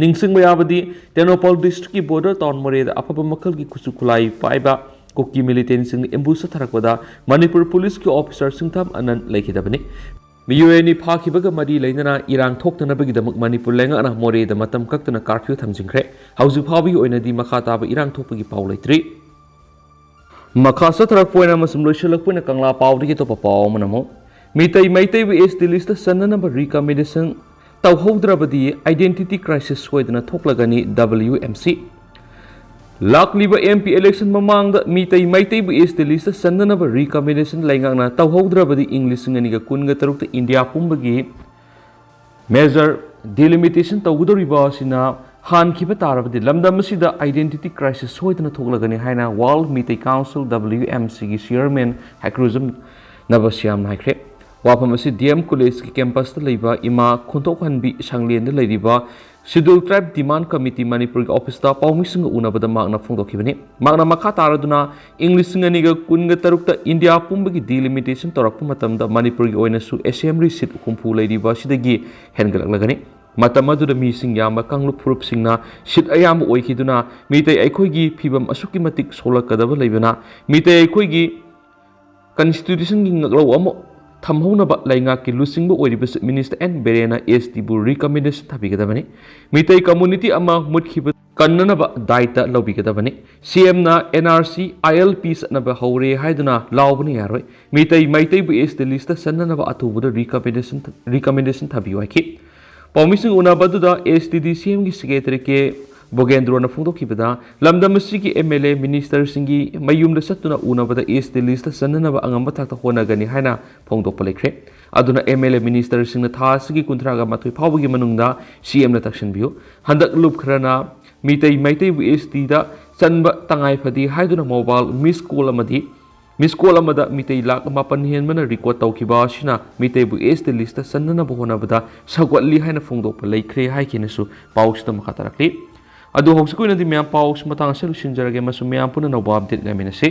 ꯅꯤꯡꯁꯤꯡꯕ ꯌꯥꯕꯗꯤ, ꯇꯦꯡꯅꯧꯄꯜ districtꯀꯤ border town ꯃꯣꯔꯦꯗ ꯑꯐꯕ ꯃꯈꯜꯒꯤ ꯈꯨꯠꯁꯨ ꯈꯨꯠꯂꯥꯏ ꯄꯥꯏꯕ ꯀꯨꯀꯤ militantꯁꯤꯡꯅ ambush ꯆꯠꯊꯔꯛꯄꯗ ꯃꯅꯤꯄꯨꯔ policeꯀꯤ officer ꯁꯤꯡꯊꯥꯝ ꯑꯅꯟ ꯂꯩꯈꯤꯗꯕꯅꯤ꯫ ꯃꯤꯑꯣꯏ ꯑꯅꯤ ꯐꯥꯈꯤꯕꯒ ꯃꯔꯤ ꯂꯩꯅꯅ ꯏꯔꯥꯡ ꯊꯣꯛꯇꯅꯕꯒꯤꯗꯃꯛ ꯃꯅꯤꯄꯨꯔ ꯂꯩꯉꯥꯛꯅ ꯃꯣꯔꯦꯗ ꯃꯇꯝ ꯀꯛꯇꯅ curfew ꯊꯝꯖꯤꯟꯈ꯭ꯔꯦ꯫ ꯍꯧꯖꯤꯛ ꯐꯥꯎꯕꯒꯤ ꯑꯣꯏꯅꯗꯤ ꯃꯈꯥ ꯇꯥꯕ ꯏꯔꯥꯡ ꯊꯣꯛꯄꯒꯤ ꯄꯥꯎ ꯂꯩꯇ꯭ꯔꯤ꯫ ꯃꯈꯥ ꯆꯠꯊꯔꯛꯄ ꯑꯣꯏꯅ ꯑꯃꯁꯨꯡ ꯂꯣꯏꯁꯤꯜꯂꯛꯄ ꯑꯣꯏꯅ ꯀꯪꯂꯥ ꯄꯥꯎꯗꯒꯤ ꯑꯇꯣꯞꯄ ꯄꯥꯎ ꯑꯃꯅ ꯑꯃꯨꯛ, Meitei ꯃꯩꯇꯩꯕꯨ S T listꯇ ꯆꯟꯅꯅꯕ recommendation ꯇꯧꯍꯧꯗ꯭ꯔꯕꯗꯤ identity crisis ꯁꯣꯏꯗꯅ ꯊꯣꯛꯂꯒꯅꯤ, W M C꯫ ꯂꯥꯛꯂꯤꯕ M P election ꯃꯃꯥꯡꯗ ꯃꯤꯇꯩ ꯃꯩꯇꯩꯕꯨ S T listꯇ ꯆꯟꯅꯅꯕ recommendation ꯂꯩꯉꯥꯛꯅ ꯇꯧꯍꯧꯗ꯭ꯔꯕꯗꯤ ꯏꯪ ꯂꯤꯁꯤꯡ ꯑꯅꯤꯒ ꯀꯨꯟꯒ ꯇꯔꯨꯛꯇ ꯏꯟꯗꯤꯌꯥ ꯄꯨꯝꯕꯒꯤ major delimitation ꯇꯧꯒꯗꯧꯔꯤꯕ ꯑꯁꯤꯅ ꯍꯥꯟꯈꯤꯕ ꯇꯥꯔꯕꯗꯤ ꯂꯝꯗꯝ ꯑꯁꯤꯗ identity crisis ꯁꯣꯏꯗꯅ ꯊꯣꯛꯂꯒꯅꯤ ꯍꯥꯏꯅ World Meitei Council, W M Cꯒꯤ chairman ꯍꯩꯀ꯭ꯔꯨꯖꯝ ꯅꯕꯁ꯭ꯌꯥꯝꯅ ꯍꯥꯏꯈ꯭ꯔꯦ꯫ ꯋꯥꯐꯝ ꯑꯁꯤ D M Collegeꯀꯤ campusꯇ ꯂꯩꯕ ꯏꯃꯥ ꯈꯣꯟꯊꯣꯛꯍꯟꯕꯤ ꯁꯪꯂꯦꯟꯗ ꯂꯩꯔꯤꯕ Scheduled Tribe Demand Committee ꯃꯅꯤꯄꯨꯔꯒꯤ officeꯇ ꯄꯥꯎꯃꯤꯁꯤꯡꯒ ꯎꯅꯕꯗ ꯃꯍꯥꯛꯅ ꯐꯣꯡꯗꯣꯛꯈꯤꯕꯅꯤ꯫ ꯃꯍꯥꯛꯅ ꯃꯈꯥ ꯇꯥꯔꯗꯨꯅ ꯏꯪ ꯂꯤꯁꯤꯡ ꯑꯅꯤꯒ ꯀꯨꯟꯒ ꯇꯔꯨꯛꯇ ꯏꯟꯗꯤꯌꯥ ꯄꯨꯝꯕꯒꯤ delimitation ꯇꯧꯔꯛꯄ ꯃꯇꯝꯗ ꯃꯅꯤꯄꯨꯔꯒꯤ ꯑꯣꯏꯅꯁꯨ assembly seat ꯍꯨꯝꯐꯨ ꯂꯩꯔꯤꯕ ꯑꯁꯤꯗꯒꯤ ꯍꯦꯟꯒꯠꯂꯛꯂꯒꯅꯤ꯫ ꯃꯇꯝ ꯑꯗꯨꯗ ꯃꯤꯁꯤꯡ ꯌꯥꯝꯕ ꯀꯥꯡꯂꯨꯞ ꯐꯨꯔꯨꯞꯁꯤꯡꯅ seat ꯑꯌꯥꯝꯕ ꯑꯣꯏꯈꯤꯗꯨꯅ ꯃꯤꯇꯩ ꯑꯩꯈꯣꯏꯒꯤ ꯐꯤꯕꯝ ꯑꯁꯨꯛꯀꯤ ꯃꯇꯤꯛ ꯁꯣꯛꯂꯛꯀꯗꯕ ꯂꯩꯕꯅ ꯃꯤꯇꯩ ꯑꯩꯈꯣꯏꯒꯤ constitutionꯒꯤ ꯉꯥꯛꯂꯧ ꯑꯃ ꯊꯝꯍꯧꯅꯕ ꯂꯩꯉꯥꯛꯀꯤ ꯂꯨꯆꯤꯡꯕ ꯑꯣꯏꯔꯤꯕ Chief Minister N ꯕꯤꯔꯦꯟꯅ S Tꯕꯨ recommendation ꯊꯥꯕꯤꯒꯗꯕꯅꯤ꯫ Meitei community ꯑꯃ ꯃꯨꯠꯈꯤꯕ ꯀꯟꯅꯅꯕ ꯗꯥꯏꯇ ꯂꯧꯕꯤꯒꯗꯕꯅꯤ꯫ CMꯅ N R C, I L P ꯆꯠꯅꯕ ꯍꯧꯔꯦ ꯍꯥꯏꯗꯨꯅ ꯂꯥꯎꯕꯅ ꯌꯥꯔꯣꯏ꯫ ꯃꯤꯇꯩ ꯃꯩꯇꯩꯕꯨ S T listꯇ ꯆꯟꯅꯅꯕ ꯑꯊꯨꯕꯗ recommendation recommendation ꯊꯥꯕꯤꯌꯨ ꯍꯥꯏꯈꯤ꯫ ꯄꯥꯎꯃꯤꯁꯤꯡ ꯎꯅꯕ ꯑꯗꯨꯗ S T D C Mꯒꯤ secretary ꯀꯦ ꯕꯣꯒꯦꯟꯗ꯭ꯔꯣꯅ ꯐꯣꯡꯗꯣꯛꯈꯤꯕꯗ, ꯂꯝꯗꯝ ꯑꯁꯤꯒꯤ M L A ministerꯁꯤꯡꯒꯤ ꯃꯌꯨꯝꯗ ꯆꯠꯇꯨꯅ ꯎꯅꯕꯗ S T listꯇ ꯆꯟꯅꯅꯕ ꯑꯉꯝꯕ ꯊꯥꯛꯇ ꯍꯣꯠꯅꯒꯅꯤ ꯍꯥꯏꯅ ꯐꯣꯡꯗꯣꯛꯄ ꯂꯩꯈ꯭ꯔꯦ꯫ ꯑꯗꯨꯅ M L A ministerꯁꯤꯡꯅ ꯊꯥ ꯑꯁꯤꯒꯤ ꯀꯨꯟꯊ꯭ꯔꯥꯒ ꯃꯥꯊꯣꯏ ꯐꯥꯎꯕꯒꯤ ꯃꯅꯨꯡꯗ CMꯅ ꯇꯛꯁꯤꯟꯕꯤꯌꯨ꯫ ꯍꯟꯗꯛ ꯂꯨꯞ ꯈꯔꯅ ꯃꯤꯇꯩ ꯃꯩꯇꯩꯕꯨ S Tꯗ ꯆꯟꯕ ꯇꯉꯥꯏ ꯐꯗꯦ ꯍꯥꯏꯗꯨꯅ mobile miss call ꯑꯃꯗꯤ miss call ꯑꯃꯗ ꯃꯤꯇꯩ ꯂꯥꯈ ꯃꯥꯄꯟ ꯍꯦꯟꯕꯅ record ꯇꯧꯈꯤꯕ ꯑꯁꯤꯅ ꯃꯤꯇꯩꯕꯨ S T listꯇ ꯆꯟꯅꯅꯕ ꯍꯣꯠꯅꯕꯗ ꯁꯧꯒꯠꯂꯤ ꯍꯥꯏꯅ ꯐꯣꯡꯗꯣꯛꯄ ꯂꯩꯈ꯭ꯔꯦ ꯍꯥꯏꯈꯤꯅꯁꯨ ꯄꯥꯎꯁꯤꯗ ꯃꯈꯥ ꯇꯥꯔꯛꯂꯤ꯫ ꯑꯗꯨ ꯍꯧꯖꯤꯛꯀꯤ ꯑꯣꯏꯅꯗꯤ ꯃꯌꯥꯝ ꯄꯥꯎꯁꯤ ꯃꯇꯥꯡ ꯑꯁꯤꯗ ꯂꯣꯏꯁꯤꯟꯖꯔꯒꯦ ꯑꯃꯁꯨꯡ ꯃꯌꯥꯝ ꯄꯨꯟꯅ ꯑꯅꯧꯕ update ꯉꯥꯏꯃꯤꯟꯅꯁꯤ꯫